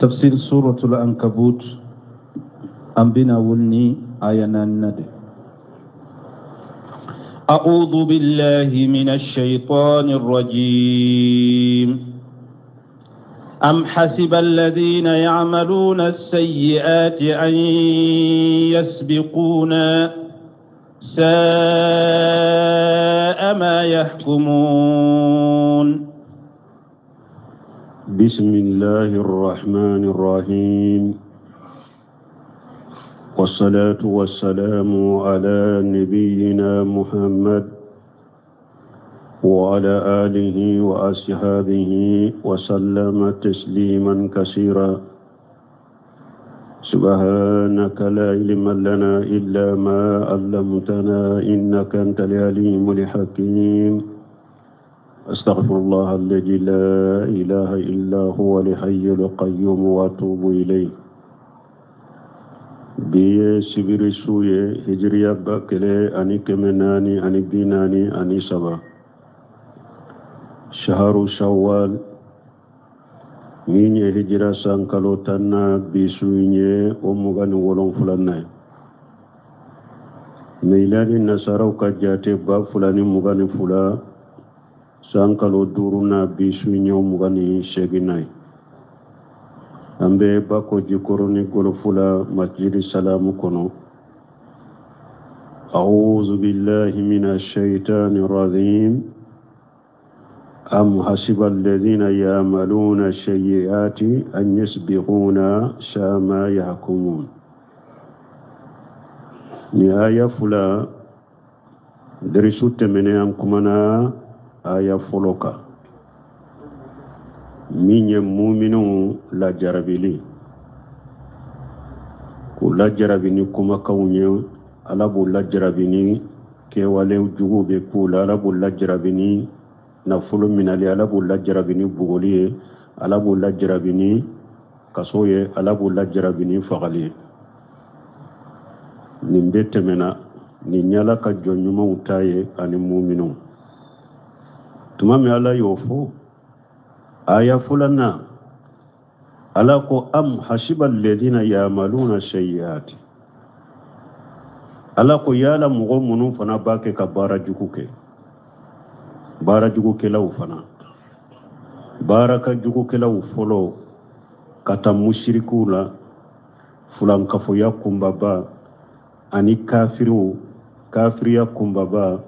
Tafsir suratul ankabut, an bɛna wuli ni aya naaninan de. أعوذ بالله من الشيطان الرجيم أم حسب الذين يعملون السيئات أن يسبقونا ساء ما يحكمون بسم الله الرحمن الرحيم والصلاة والسلام على نبينا محمد وعلى آله وأصحابه وسلم تسليما كثيرا سبحانك لا علم لنا إلا ما علمتنا إنك أنت العليم الحكيم أستغفر الله الذي لا إله إلا هو الحي القيوم وأتوب إليه bi ye sibiri su ye, hijiriya 1443, shaharu shawwal, min ye hijira san kalo 10nan bi su ye o 27nan ye. Miladi nasaraw ka jate 2022 san kalo duurunan bi su ye o 28nan ye. An bɛ Bako Jikɔrɔni golofu la, masjidi Salamu kɔnɔ. A'udhu billahi minash shaitani rajim. Am hasiba alladhina ya'maluna sayyi'ati an yasbiquna sa'a ma yahkumun. Ni aya fila darisu tɛmɛnen, an kumana aya fɔlɔ kan min ye muminw lajarabili, k'u lajarabi ni kumakanw ye. Ala b'u lajarabi ni kɛwale jugu bɛ k'u la, Ala b'u lajarabi ni nafolo minali, Ala b'u lajarabi ni bugɔli ye, Ala b'u lajarabi ni kaso ye, Ala b'u lajarabi ni fagali ye. Nin bɛɛ tɛmɛna. Nin y'Ala ka jɔn ɲumanw ta ye ani muminw. Tuma min Ala y'o fɔ, Aya filanan, Ala ko am hasiba alladhina ya'maluna sayyi'ati. Ala ko yala mɔgɔ minnu fana b'a kɛ ka baara jugu kɛ, baara jugukɛlaw fana, baara ka jugukɛlaw fɔlɔ ka taa musirikiw la, fulankafoya kunbaba ani kafiriw, kafiriya kunbaba,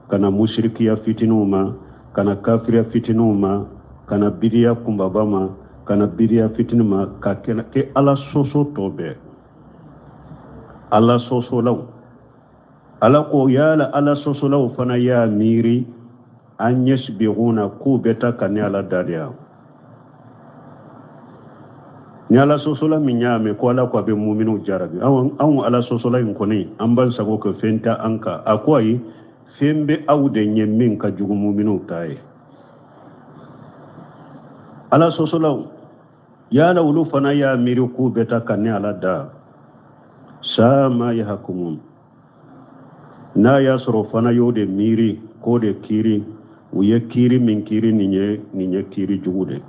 ka na musirikiya fitininw ma, ka na kafiriya fitininw ma, ka na bidiya kunbaba ma, ka na bidiya fitinin ma, ka kɛ Ala sɔsɔ tɔ bɛɛ, Ala sɔsɔlaw. Ala ko yala Ala sɔsɔlaw fana y'a miiri an yasbiquna k'u bɛ taa ka ne Ala dan de ya? Ni Ala sɔsɔla min y'a mɛn ko Ala ko a bɛ muminiw jarabi, anw Ala sɔsɔla in kɔni an b'an sago kɛ, fɛn tɛ an kan. A ko ayi, fɛn bɛ aw de ɲɛ min ka jugu muminiw ta ye. Ala sɔsɔlaw, yala olu fana y'a miiri k'u bɛ taa ka ne Ala dan? Saa ma yahkumun. N'a y'a sɔrɔ fana y'o de miiri k'o de kiiri, u ye kiiri min kiiri nin ye, nin ye kiiri jugu de.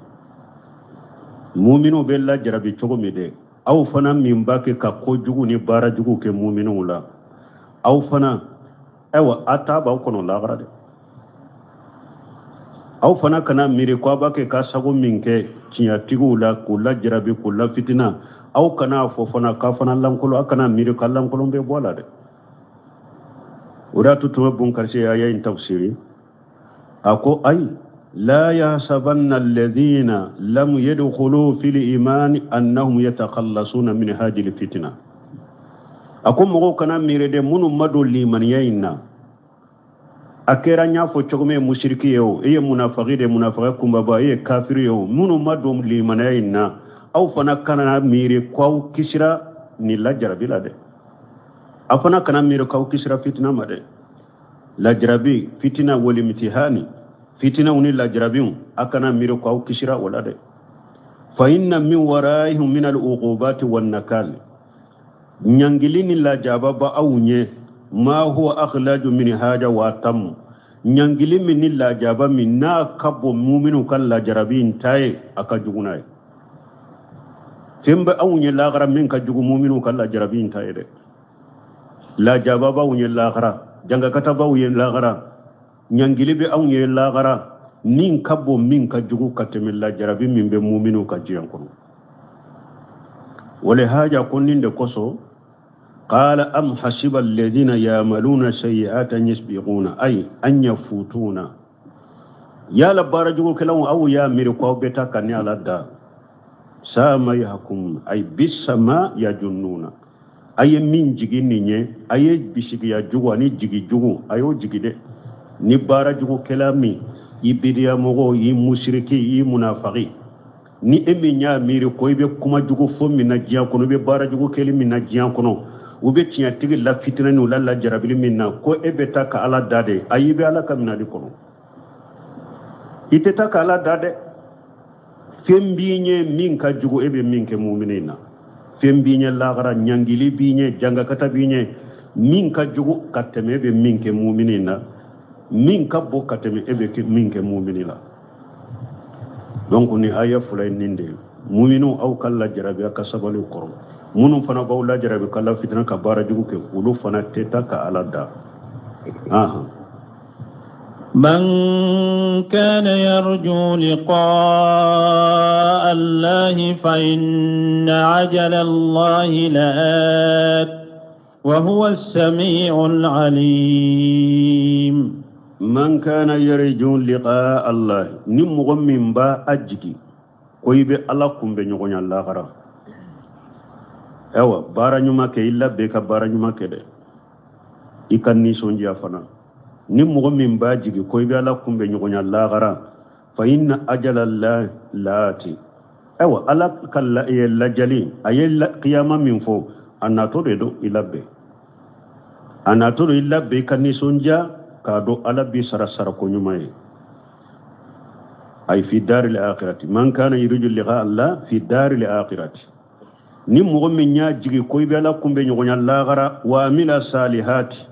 Muminiw bɛ lajarabi cogo min dɛ, aw fana min b'a kɛ ka ko jugu ni baara jugu kɛ muminiw la, aw fana, ayiwa, a ta b'aw kɔnɔ lahara dɛ. Aw fana kana miiri ko aw b'a kɛ ka sago min kɛ tiɲɛtigiw la k'u lajarabi k'u lafitina, aw kana a fɔ fana k'aw fana lankolon, aw kana miiri k'aw lankolon bɛ bɔ a la dɛ. O de y'a to tuma bun karisi aya in tafsiri, a ko ayi, la yahsabanna alladhina lam yadkhulu fil imani annahum yatakhallasuna min hadhihi fitna. A ko mɔgɔw kana miiri dɛ, minnu ma don limaniya in na, a kɛra n y'a fɔ cogo min musiriki ye o, e ye munafaki de, munafaki kunbaba, e ye kafiri ye o, minnu ma don limaniya in na, aw fana kana miiri ko aw kisira nin lajarabi la dɛ. Aw fana kana miiri k'aw kisira fitina ma dɛ. Lajarabi, fitina, walimtihani, fitinaw ni lajarabiw, a kana miiri ko aw kisira o la dɛ. Fa inna min waraihim min al-uqubati wan nakal, ɲangili ni lajaba ba aw ɲɛ, ma huwa akhlaju min haja wa tam, ɲangili min ni lajaba min n'a ka bon muminu ka lajarabi in ta ye, a ka jugu n'a ye. Fɛn bɛ aw ɲɛ lahara min ka jugu muminu ka lajarabi in ta ye dɛ. Lajaba b'aw ɲɛ lahara, jangakata b'aw ye lahara, ɲangili bɛ aw ɲɛ lahara min ka bon, min ka jugu ka tɛmɛ lajarabi min bɛ muminu ka diɲɛ kɔnɔ. Wale haja ko nin de kosɔn, qala am hasiba alladhina ya'maluna sayyi'ati an yasbiquna ay an yafutuna. Yala baara jugukɛlaw, aw y'a miiri ko aw bɛ taa ka ne Ala dan? Saa ma yahkumun ay bisa ma yajunnuna. A ye min jigi nin ye, a ye bisigiya jugu ani jigi jugu, a y'o jigi dɛ. Ni baara jugukɛla min, i bidiya mɔgɔ, i musiriki, i munafaki, ni e min y'a miiri ko i bɛ kuma jugu fɔ min na diɲɛ kɔnɔ, i bɛ baara jugu kɛli min na diɲɛ kɔnɔ, u bɛ tiɲɛtigi lafitinɛ n'u la lajarabili min na, ko e bɛ taa ka Ala da de, ayi, i bɛ Ala ka minali kɔnɔ, i tɛ taa ka Ala da dɛ. Fɛn b'i ɲɛ min ka jugu e bɛ min kɛ mumini na, fɛn b'i ɲɛ lahara, ɲangili b'i ɲɛ, jangakata b'i ɲɛ min ka jugu ka tɛmɛ e bɛ min kɛ mumini na, min ka bon ka tɛmɛ e bɛ min kɛ mumini la. Donc ni aya fila ye nin de ye. Muminu, aw ka lajarabi, a ka sabali kɔrɔ. Minnu fana b'aw lajarabi ka lafitina ka baara jugu kɛ, olu fana tɛ taa ka Ala da. Ahan. من كان يرجو لقاء الله فإن عجل الله لآت وهو السميع العليم. من كان يرجو لقاء الله, ni mɔgɔ min b'a a jigi ko i bɛ Ala kunbɛn ɲɔgɔn ya lahara, ayiwa, baara ɲuman kɛ, i labɛn ka baara ɲuman kɛ dɛ, i ka nisɔndiya fana. Ni mɔgɔ min b'a jigi ko i bɛ Ala kunbɛn ɲɔgɔn ya lahara, fa inna ajala laati, ayiwa, Ala ka lajali, a ye kiyama min fɔ, a natɔ de don, i labɛn, a natɔ don, i labɛn, i ka nisɔndiya k'a dɔn Ala b'i sara sarako ɲuman ye. Ay fi dari l'akhirati, man kana yuriju liqa Allah fi dari l'akhirati, ni mɔgɔ min y'a jigi ko i bɛ Ala kunbɛn ɲɔgɔnya lahara, wa amila salihati,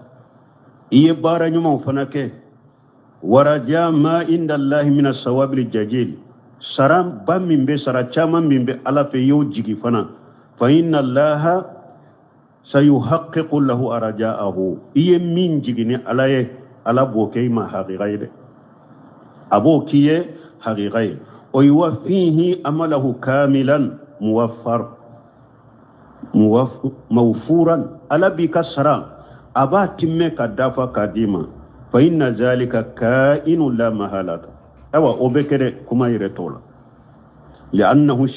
i ye baara ɲumanw fana kɛ, waraja ma inda Allahi mina sawabil jajil, Sara ba min bɛ, sara caman min bɛ Ala fɛ, i y'o jigi fana. Fa inna Allaha sayuhaqqiqu lahu araja'ahu. I ye min jigi ni Ala ye, Ala b'o kɛ i ma haqiqa ye dɛ, a b'o k'i ye haqiqa ye. O yuwaffihi amalahu kamilan muwaffar mawfuran. Ala b'i ka sara, a b'a timmɛ ka dafa k'a d'i ma. Fa inna zalika ka'inu la mahalata. Ayiwa, o bɛ kɛ dɛ, kuma yɛrɛ t'o la. Li'annahu